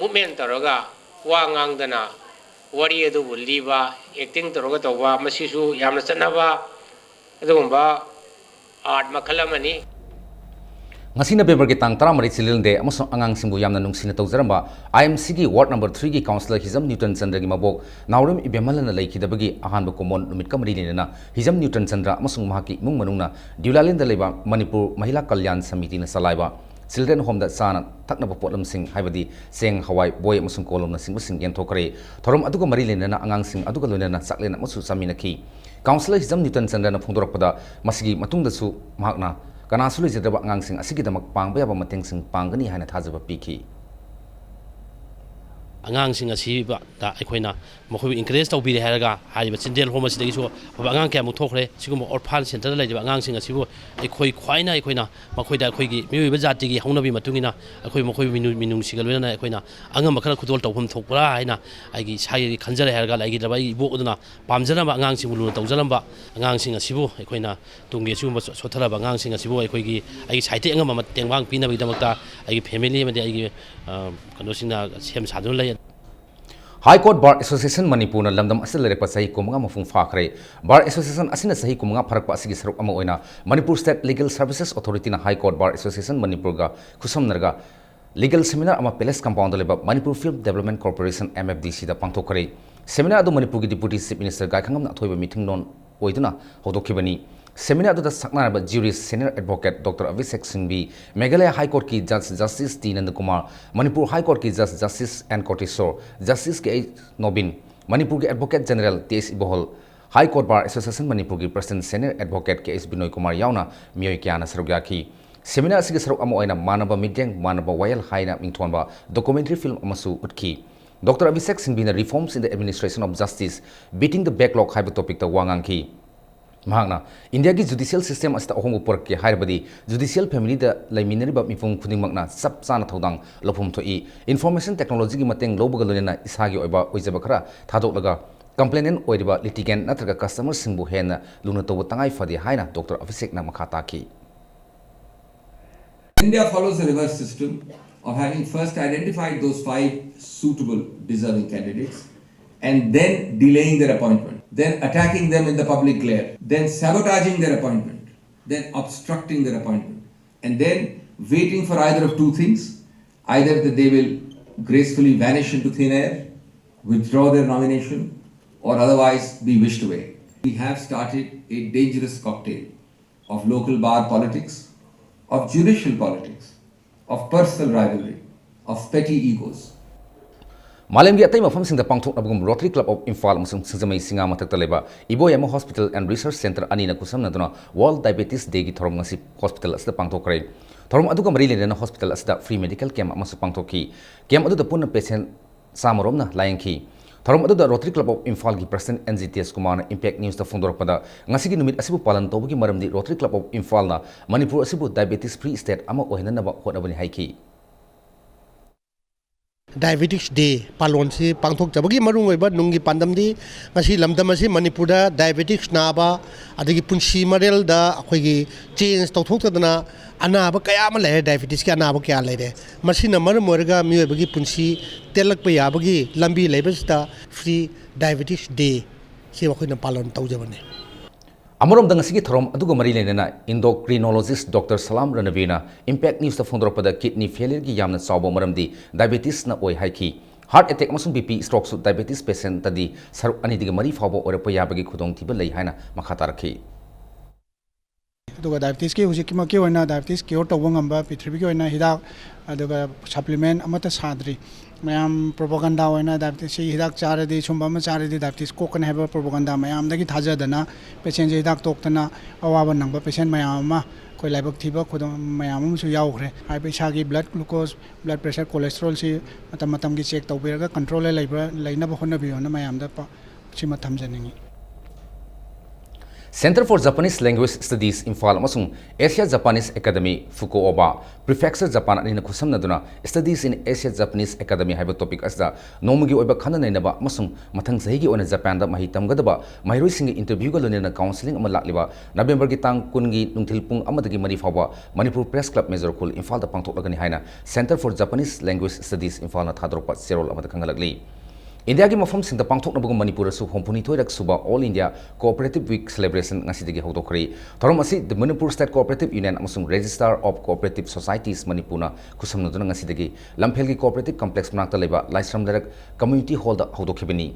ꯃꯨꯞꯃꯦꯟ ꯇꯧꯔꯒ ꯋꯥ ꯉꯥꯡꯗꯅ ꯋꯥꯔꯤ ꯑꯗꯨꯕꯨ ꯂꯤꯕ, ꯑꯦꯛꯇꯤꯡ ꯇꯧꯔꯒ ꯇꯧꯕ, ꯃꯁꯤꯁꯨ ꯌꯥꯝꯅ ꯆꯠꯅꯕ ꯑꯗꯨꯒꯨꯝꯕ ꯑꯥꯔꯠ ꯃꯈꯜ ꯑꯃꯅꯤ꯫ ꯉꯁꯤ ꯅꯕꯦꯝꯕꯔꯒꯤ ꯇꯥꯡ ꯇꯔꯥꯃꯔꯤ Children Day ꯑꯃꯁꯨꯡ ꯑꯉꯥꯡꯁꯤꯡꯕꯨ ꯌꯥꯝꯅ ꯅꯨꯡꯁꯤꯅ ꯇꯧꯖꯔꯝꯕ ꯑꯥꯏ ꯑꯦꯝ ꯁꯤꯒꯤ ꯋꯥꯔꯗ ꯅꯝꯕꯔ ꯊ꯭ꯔꯤꯒꯤ ꯀꯥꯎꯟꯁꯤꯂꯔ ꯍꯤꯖꯝ ꯅ꯭ꯌꯨꯇꯟ ꯆꯟꯗ꯭ꯔꯒꯤ ꯃꯕꯣꯛ ꯅꯥꯎꯔꯦꯝ ꯏꯕꯦꯝꯍꯜꯅ ꯂꯩꯈꯤꯗꯕꯒꯤ ꯑꯍꯥꯟꯕ ꯀꯨꯝꯑꯣꯟ ꯅꯨꯃꯤꯠꯀ ꯃꯔꯤ ꯂꯩꯅꯅ ꯍꯤꯖꯝ ꯅ꯭ꯌꯨꯇꯟ ꯆꯟꯗ꯭ꯔ ꯑꯃꯁꯨꯡ ꯃꯍꯥꯛꯀꯤ ꯏꯃꯨꯡ ꯃꯅꯨꯡꯅ ꯗ꯭ꯌꯨꯂꯥꯂꯦꯟꯗ ꯂꯩꯕ ꯃꯅꯤꯄꯨꯔ ꯃꯍꯤꯂꯥ ꯀꯜꯌꯥꯟ ꯁꯃꯤꯇꯤꯅ ꯆꯂꯥꯏꯕ ꯆꯤꯜꯗ꯭ꯔꯦꯟ ꯍꯣꯝꯗ ꯆꯥꯅ ꯊꯛꯅꯕ ꯄꯣꯠꯂꯝꯁꯤꯡ, ꯍꯥꯏꯕꯗꯤ ꯆꯦꯡ, ꯍꯋꯥꯏ, ꯕꯣꯏ ꯑꯃꯁꯨꯡ ꯀꯣꯂꯣꯝꯅꯆꯤꯡꯕꯁꯤꯡ ꯌꯦꯟꯊꯣꯛꯈ꯭ꯔꯦ꯫ ꯊꯧꯔꯝ ꯑꯗꯨꯒ ꯃꯔꯤ ꯂꯩꯅꯅ ꯑꯉꯥꯡꯁꯤꯡ ꯑꯗꯨꯒ ꯂꯣꯏꯅꯅ ꯆꯥꯛꯂꯦꯟ ꯑꯃꯁꯨ ꯆꯥꯃꯤꯟꯅꯈꯤ꯫ ꯀꯥꯎꯟꯁꯤꯂꯔ ꯍꯤꯖꯝ ꯅ꯭ꯌꯨꯇꯟ ꯆꯟꯗ꯭ꯔꯅ ꯐꯣꯡꯗꯣꯔꯛꯄꯗ, ꯃꯁꯤꯒꯤ ꯃꯇꯨꯡꯗꯁꯨ ꯃꯍꯥꯛꯅ ꯀꯅꯥꯁꯨ ꯂꯩꯖꯗ꯭ꯔꯕ ꯑꯉꯥꯡꯁꯤꯡ ꯑꯁꯤꯒꯤꯗꯃꯛ ꯄꯥꯡꯕ ꯌꯥꯕ ꯃꯇꯦꯡꯁꯤꯡ ꯄꯥꯡꯒꯅꯤ ꯍꯥꯏꯅ ꯊꯥꯖꯕ ꯄꯤꯈꯤ꯫ ꯑꯉꯥꯡꯁꯤꯡ ꯑꯁꯤꯗ ꯑꯩꯈꯣꯏꯅ ꯃꯈꯣꯏꯕꯨ encourage ꯇꯧꯕꯤꯔꯦ ꯍꯥꯏꯔꯒ, ꯍꯥꯏꯔꯤꯕ children home ꯑꯁꯤꯗꯒꯤꯁꯨ ꯑꯐꯕ ꯑꯉꯥꯡ ꯀꯌꯥꯃꯨꯛ ꯊꯣꯛꯈ꯭ꯔꯦ꯫ ꯁꯤꯒꯨꯝꯕ orphan centre ꯗ ꯂꯩꯔꯤꯕ ꯑꯉꯥꯡꯁꯤꯡ ꯑꯁꯤꯕꯨ ꯑꯩꯈꯣꯏ ꯈ꯭ꯋꯥꯏꯅ ꯑꯩꯈꯣꯏꯅ ꯃꯈꯣꯏꯗ ꯑꯩꯈꯣꯏꯒꯤ ꯃꯤꯑꯣꯏꯕ ꯖꯥꯇꯤꯒꯤ ꯍꯧꯅꯕꯤ ꯃꯇꯨꯡ ꯏꯟꯅ ꯑꯩꯈꯣꯏ ꯃꯈꯣꯏꯕꯨ ꯃꯤꯅꯨ-, ꯃꯤꯅꯨꯡꯁꯤꯒ ꯂꯣꯏꯅꯅ ꯑꯩꯈꯣꯏꯅ ꯑꯉꯝꯕ ꯈꯔ ꯈꯨꯗꯣꯜ ꯇꯧꯐꯝ ꯊꯣꯛꯄ꯭ꯔꯥ ꯍꯥꯏꯅ ꯑꯩꯒꯤ ꯏꯁꯥꯒꯤ ꯈꯟꯖꯔꯦ ꯍꯥꯏꯔꯒ, ꯑꯩꯒꯤ ꯂꯩꯔꯕ ꯑꯩꯒꯤ ꯏꯕꯣꯛ ꯑꯗꯨꯅ ꯄꯥꯝꯖꯔꯝꯕ ꯑꯉꯥꯡꯁꯤꯡꯕꯨ ꯂꯨꯅ ꯇꯧꯖꯔꯝꯕ ꯑꯉꯥꯡꯁꯤꯡ ꯑꯁꯤꯕꯨ ꯑꯩꯈꯣꯏꯅ ꯇꯨꯡꯒꯤ ꯑꯁꯤꯒꯨꯝꯕ ꯁꯣ-, ꯁꯣꯠꯊꯔꯕ ꯑꯉꯥꯡꯁꯤꯡ ꯑꯁꯤꯕꯨ ꯑꯩꯈꯣꯏꯒꯤ, ꯑꯩꯒꯤ side ꯇꯒꯤ ꯑꯉꯝꯕ ꯃꯇꯦꯡ ꯄꯥꯡ ꯄꯤꯅꯕꯒꯤꯗꯃꯛꯇ ꯑꯩꯒꯤ family ꯑꯃꯗꯤ ꯑꯩꯒꯤ, ꯑ, ꯀꯩꯅꯣꯁꯤꯡꯅ ꯁꯦꯝ ꯁꯥꯗꯨꯅ ꯂꯩ꯫ High Court Bar Association ꯃꯅꯤꯄꯨꯔꯅ ꯂꯝꯗꯝ ꯑꯁꯤꯗ ꯂꯩꯔꯛꯄ ꯆꯍꯤ ꯀꯨꯟꯃꯉꯥ ꯃꯄꯨꯡ ꯐꯥꯈ꯭ꯔꯦ꯫ Bar Association ꯑꯁꯤꯅ ꯆꯍꯤ ꯀꯨꯟꯃꯉꯥ ꯐꯥꯔꯛꯄ ꯑꯁꯤꯒꯤ ꯁꯔꯨꯛ ꯑꯃ ꯑꯣꯏꯅ Manipur State Legal Services Authority ꯅ High Court Bar Association ꯃꯅꯤꯄꯨꯔꯒ ꯈꯨꯠꯁꯝꯅꯔꯒ legal seminar ꯑꯃ Palace Compound ꯗ ꯂꯩꯕ Manipur Film Development Corporation, M F D C ꯗ ꯄꯥꯡꯊꯣꯛꯈ꯭ꯔꯦ꯫ Seminar ꯑꯗꯨ ꯃꯅꯤꯄꯨꯔꯒꯤ Deputy Chief Minister ꯒꯥꯏꯈꯪꯉꯝꯅ ꯑꯊꯣꯏꯕ ꯃꯤꯊꯤꯡꯂꯣꯟ ꯑꯣꯏꯗꯨꯅ ꯍꯧꯗꯣꯛꯈꯤꯕꯅꯤ꯫ Seminar ꯑꯗꯨꯗ ꯁꯛꯅꯥꯏꯔꯕ jurist, senior advocate Doctor Abhishek Singhvi, Meghalaya High Court ꯀꯤ Judge Justice T Nandakumar, Manipur High Court ꯀꯤ Judge Justice N Koteswar, Justice K H Nobin, ꯃꯅꯤꯄꯨꯔꯒꯤ Advocate General T H ꯏꯕꯣꯍꯜ, High Court Bar Association ꯃꯅꯤꯄꯨꯔꯒꯤ President Senior Advocate K H ꯕꯤꯅꯣꯏ Kumar ꯌꯥꯎꯅ ꯃꯤꯑꯣꯏ ꯀꯌꯥꯅ ꯁꯔꯨꯛ ꯌꯥꯈꯤ꯫ Seminar ꯑꯁꯤꯒꯤ ꯁꯔꯨꯛ ꯑꯃ ꯑꯣꯏꯅ ꯃꯥꯟꯅꯕ ꯃꯤꯠꯌꯦꯡ, ꯃꯥꯟꯅꯕ ꯋꯥꯌꯦꯜ ꯍꯥꯏꯅ ꯃꯤꯡꯊꯣꯟꯕ documentary film ꯑꯃꯁꯨ ꯎꯠꯈꯤ꯫ Doctor Abhishek Singhvi ꯅ Reforms in the Administration of Justice, Beating the Backlog ꯍꯥꯏꯕ topic ꯇ ꯋꯥ ꯉꯥꯡꯈꯤ꯫ ꯃꯍꯥꯛꯅ ꯏꯟꯗꯤꯌꯥꯒꯤ judicial system ꯑꯁꯤꯗ ꯑꯍꯣꯡꯕ ꯄꯨꯔꯛꯀꯦ ꯍꯥꯏꯔꯕꯗꯤ judicial family ꯗ ꯂꯩꯃꯤꯟꯅꯔꯤꯕ ꯃꯤꯄꯨꯝ ꯈꯨꯗꯤꯡꯃꯛꯅ ꯆꯞ ꯆꯥꯅ ꯊꯧꯗꯥꯡ ꯂꯧꯐꯝ ꯊꯣꯛꯏ꯫ Information technology ꯒꯤ ꯃꯇꯦꯡ ꯂꯧꯕꯒ ꯂꯣꯏꯅꯅ ꯏꯁꯥꯒꯤ ꯑꯣꯏꯕ ꯑꯣꯏꯖꯕ ꯈꯔ ꯊꯥꯗꯣꯛꯂꯒ complainant ꯑꯣꯏꯔꯤꯕ litigant ꯅꯠꯇ꯭ꯔꯒ customer ꯁꯤꯡꯕꯨ ꯍꯦꯟꯅ ꯂꯨꯅ ꯇꯧꯕ ꯇꯉꯥꯏ ꯐꯗꯦ ꯍꯥꯏꯅ Doctor Abhishek ꯅ ꯃꯈꯥ ꯇꯥꯈꯤ꯫ India follows the reverse system of having first identified those five suitable deserving candidates and then delaying their appointment, then attacking them in the public glare, then sabotaging their appointment, then obstructing their appointment, and then waiting for either of two things, either that they will gracefully vanish into thin air, withdraw their nomination, or otherwise be wished away. We have started a dangerous cocktail of local bar politics, of judicial politics, of personal rivalry, of petty egos. ꯃꯥꯂꯦꯝꯒꯤ ꯑꯇꯩ ꯃꯐꯝꯁꯤꯡꯗ ꯄꯥꯡꯊꯣꯛꯅꯕꯒꯨꯝ Rotary Club of Imphal ꯑꯃꯁꯨꯡ ꯁꯤꯡꯖꯃꯩ ꯁꯤꯡꯉꯥ ꯃꯊꯛꯇ ꯂꯩꯕ ꯏꯕꯣꯌꯥꯏꯃ Hospital and Research Centre ꯑꯅꯤꯅ ꯈꯨꯠꯁꯝꯅꯗꯨꯅ World Diabetes Day ꯒꯤ ꯊꯧꯔꯝ ꯉꯁꯤ hospital ꯑꯁꯤꯗ ꯄꯥꯡꯊꯣꯛꯈ꯭ꯔꯦ꯫ ꯊꯧꯔꯝ ꯑꯗꯨꯒ ꯃꯔꯤ ꯂꯩꯅꯅ hospital ꯑꯁꯤꯗ free medical camp ꯑꯃꯁꯨ ꯄꯥꯡꯊꯣꯛꯈꯤ꯫ Camp ꯑꯗꯨꯗ ꯄꯨꯟꯅ patient ꯆꯥꯝꯃꯔꯣꯝꯅ ꯂꯥꯌꯦꯡꯈꯤ꯫ ꯊꯧꯔꯝ ꯑꯗꯨꯗ Rotary Club of Imphal ꯒꯤ President N G Tejkumar ꯅ Impact News ꯇ ꯐꯣꯡꯗꯣꯔꯛꯄꯗ, ꯉꯁꯤꯒꯤ ꯅꯨꯃꯤꯠ ꯑꯁꯤꯕꯨ ꯄꯥꯂꯟ ꯇꯧꯕꯒꯤ ꯃꯔꯝꯗꯤ Rotary Club of Imphal ꯅ ꯃꯅꯤꯄꯨꯔ ꯑꯁꯤꯕꯨ diabetes free state ꯑꯃ ꯑꯣꯏꯍꯟꯅꯅꯕ ꯍꯣꯠꯅꯕꯅꯤ ꯍꯥꯏꯈꯤ꯫ Diabetes Day ꯄꯥꯂꯣꯟꯁꯤ ꯄꯥꯡꯊꯣꯛꯆꯕꯒꯤ ꯃꯔꯨꯑꯣꯏꯕ ꯅꯨꯡꯒꯤ ꯄꯥꯟꯗꯝꯗꯤ, ꯉꯁꯤ ꯂꯝꯗꯝ ꯑꯁꯤ ꯃꯅꯤꯄꯨꯔꯗ diabetes ꯅꯥꯕ, ꯑꯗꯒꯤ ꯄꯨꯟꯁꯤ ꯃꯔꯦꯜꯗ ꯑꯩꯈꯣꯏꯒꯤ change ꯇꯧꯊꯣꯛꯇꯗꯅ ꯑꯅꯥꯕ ꯀꯌꯥ ꯑꯃ ꯂꯩꯔꯦ, diabetes ꯀꯤ ꯑꯅꯥꯕ ꯀꯌꯥ ꯂꯩꯔꯦ꯫ ꯃꯁꯤꯅ ꯃꯔꯝ ꯑꯣꯏꯔꯒ ꯃꯤꯑꯣꯏꯕꯒꯤ ꯄꯨꯟꯁꯤ ꯇꯦꯜꯂꯛꯄ ꯌꯥꯕꯒꯤ ꯂꯝꯕꯤ ꯂꯩꯕꯁꯤꯗ Free Diabetes Day ꯁꯤ ꯑꯩꯈꯣꯏꯅ ꯄꯥꯂꯣꯟ ꯇꯧꯖꯕꯅꯤ꯫ ꯑꯃꯔꯣꯝꯗ, ꯉꯁꯤꯒꯤ ꯊꯧꯔꯝ ꯑꯗꯨꯒ ꯃꯔꯤ ꯂꯩꯅꯅ Endocrinologist Doctor Salam Ranavir ꯅ Impact News ꯇ ꯐꯣꯡꯗꯣꯔꯛꯄꯗ, kidney failure ꯒꯤ ꯌꯥꯝꯅ ꯆꯥꯎꯕ ꯃꯔꯝꯗꯤ diabetes ꯅ ꯑꯣꯏ ꯍꯥꯏꯈꯤ꯫ Heart attack ꯑꯃꯁꯨꯡ B P stroke ꯁꯨ diabetes patient ꯇꯗꯤ ꯁꯔꯨꯛ ꯑꯅꯤꯗꯒꯤ ꯃꯔꯤ ꯐꯥꯎꯕ ꯑꯣꯏꯔꯛꯄ ꯌꯥꯕꯒꯤ ꯈꯨꯗꯣꯡꯊꯤꯕ ꯂꯩ ꯍꯥꯏꯅ ꯃꯈꯥ ꯇꯥꯔꯛꯈꯤ꯫ ꯑꯗꯨꯒ diabetes ꯀꯤ ꯍꯧꯖꯤꯛꯃꯛꯀꯤ ꯑꯣꯏꯅ diabetes cure ꯇꯧꯕ ꯉꯝꯕ ꯄ꯭ꯔꯤꯊꯤꯕꯤꯒꯤ ꯑꯣꯏꯅ ꯍꯤꯗꯥꯛ ꯑꯗꯨꯒ supplement ꯑꯃꯠꯇ ꯁꯥꯗ꯭ꯔꯤ꯫ ꯃꯌꯥꯝ propaganda ꯑꯣꯏꯅ diabetes ꯁꯤ ꯍꯤꯗꯥꯛ ꯆꯥꯔꯗꯤ, ꯁꯨꯝꯕ ꯑꯃ ꯆꯥꯔꯗꯤ diabetes ꯀꯣꯛꯀꯅꯤ ꯍꯥꯏꯕ propaganda ꯃꯌꯥꯝꯗꯒꯤ ꯊꯥꯖꯗꯅ patient ꯁꯦ ꯍꯤꯗꯥꯛ ꯇꯣꯛꯇꯅ ꯑꯋꯥꯕ ꯅꯪꯕ patient ꯃꯌꯥꯝ ꯑꯃ ꯑꯩꯈꯣꯏ ꯂꯥꯏꯕꯛ ꯊꯤꯕ ꯈꯨꯗꯝ ꯃꯌꯥꯝ ꯑꯃꯁꯨ ꯌꯥꯎꯈ꯭ꯔꯦ꯫ ꯍꯥꯏꯕ ꯏꯁꯥꯒꯤ blood glucose, blood pressure, cholesterol ꯁꯤ ꯃꯇꯝ ꯃꯇꯝꯒꯤ check ꯇꯧꯕꯤꯔꯒ control ꯗ ꯂꯩꯕ꯭ꯔꯥ, ꯂꯩꯅꯕ ꯍꯣꯠꯅꯕꯤꯌꯣꯅ ꯃꯌꯥꯝꯗ ꯄ-, ꯁꯤꯃ ꯊꯝꯖꯅꯤꯡꯏ꯫ Centre for Japanese Language Studies Imphal ꯑꯃꯁꯨꯡ Asia Japanese Academy Fukuoka, Prefecture Japan ꯑꯅꯤꯅ ꯈꯨꯠꯁꯝꯅꯗꯨꯅ Studies in Asia Japanese Academy ꯍꯥꯏꯕ topic ꯑꯁꯤꯗ ꯅꯣꯡꯃꯒꯤ ꯑꯣꯏꯕ ꯈꯟꯅ ꯅꯩꯅꯕ ꯑꯃꯁꯨꯡ ꯃꯊꯪ ꯆꯍꯤꯒꯤ ꯑꯣꯏꯅ ꯖꯄꯥꯟꯗ ꯃꯍꯩ ꯇꯝꯒꯗꯕ ꯃꯍꯩꯔꯣꯏꯁꯤꯡꯒꯤ interview ꯒ ꯂꯣꯏꯅꯅ counselling ꯑꯃ ꯂꯥꯛꯂꯤꯕ ꯅꯕꯦꯝꯕꯔꯒꯤ ꯇꯥꯡ ꯀꯨꯟꯒꯤ ꯅꯨꯡꯊꯤꯜ ꯄꯨꯡ ꯑꯃꯗꯒꯤ ꯃꯔꯤ ꯐꯥꯎꯕ ꯃꯅꯤꯄꯨꯔ Press Club ꯃꯦꯖꯣꯔ ꯈꯨꯜ ꯏꯝꯐꯥꯜꯗ ꯄꯥꯡꯊꯣꯛꯂꯒꯅꯤ ꯍꯥꯏꯅ Centre for Japanese Language Studies ꯏꯝꯐꯥꯜꯅ ꯊꯥꯗꯣꯔꯛꯄ ꯆꯦꯔꯣꯜ ꯑꯃꯗ ꯈꯪꯍꯜꯂꯛꯂꯤ꯫ ꯏꯟꯗꯤꯌꯥꯒꯤ ꯃꯐꯝꯁꯤꯡꯗ ꯄꯥꯡꯊꯣꯛꯅꯕꯒꯨꯝ ꯃꯅꯤꯄꯨꯔꯗꯁꯨ ꯍꯨꯝꯐꯨꯅꯤꯊꯣꯏꯔꯛ ꯁꯨꯕ All India Cooperative Week Celebration ꯉꯁꯤꯗꯒꯤ ꯍꯧꯗꯣꯛꯈ꯭ꯔꯦ꯫ ꯊꯧꯔꯝ ꯑꯁꯤ The Manipur State Cooperative Union ꯑꯃꯁꯨꯡ Registrar of Cooperative Societies ꯃꯅꯤꯄꯨꯔꯅ ꯈꯨꯠꯁꯝꯅꯗꯨꯅ ꯉꯁꯤꯗꯒꯤ ꯂꯝꯐꯦꯜꯒꯤ Cooperative Complex ꯃꯅꯥꯛꯇ ꯂꯩꯕ ꯂꯥꯏꯁ꯭ꯔꯝ ꯂꯩꯔꯛ Community Hall ꯗ ꯍꯧꯗꯣꯛꯈꯤꯕꯅꯤ꯫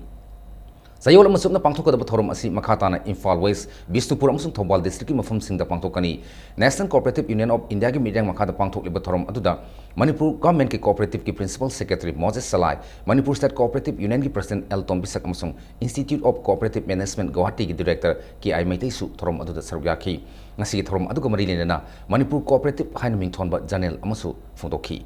ꯆꯌꯣꯜ ꯑꯃ ꯆꯨꯞꯅ ꯄꯥꯡꯊꯣꯛꯀꯗꯕ ꯊꯧꯔꯝ ꯑꯁꯤ ꯃꯈꯥ ꯇꯥꯅ ꯏꯝꯐꯥꯜ ꯋꯦꯁ, ꯕꯤꯁꯅꯨꯄꯨꯔ ꯑꯃꯁꯨꯡ ꯊꯧꯕꯥꯜ ꯗꯤꯁꯇ꯭ꯔꯤꯛꯀꯤ ꯃꯐꯝꯁꯤꯡꯗ ꯄꯥꯡꯊꯣꯛꯀꯅꯤ꯫ National Cooperative Union of Indiaꯒꯤ ꯃꯤꯠꯌꯦꯡ ꯃꯈꯥꯗ ꯄꯥꯡꯊꯣꯛꯂꯤꯕ ꯊꯧꯔꯝ ꯑꯗꯨꯗ ꯃꯅꯤꯄꯨꯔ ꯒꯚꯔꯟꯃꯦꯟꯠꯀꯤ ꯀꯣꯑꯣꯄꯔꯦꯇꯤꯚꯀꯤ principal secretary Moses Salai, Manipur state cooperative ꯌꯨꯅꯤꯌꯟꯒꯤ ꯄ꯭ꯔꯁꯤꯗꯦꯟꯠ ꯑꯦꯜ ꯇꯣꯝꯕꯤꯁꯛ ꯑꯃꯁꯨꯡ Institute of Cooperative Management ꯒꯨꯋꯥꯍꯥꯇꯤꯒꯤ ꯗꯤꯔꯦꯛꯇꯔ ꯀꯦ ꯑꯥꯏ ꯃꯩꯇꯩꯁꯨ ꯊꯧꯔꯝ ꯑꯗꯨꯗ ꯁꯔꯨꯛ ꯌꯥꯈꯤ꯫ ꯉꯁꯤꯒꯤ ꯊꯧꯔꯝ ꯑꯗꯨꯒ ꯃꯔꯤ ꯂꯩꯅꯅ ꯃꯅꯤꯄꯨꯔ ꯀꯣꯑꯣꯄꯔꯦꯇꯤꯚ ꯍꯥꯏꯅ ꯃꯤꯡꯊꯣꯟꯕ ꯖꯔꯅꯦꯜ ꯑꯃꯁꯨ ꯐꯣꯡꯗꯣꯛꯈꯤ꯫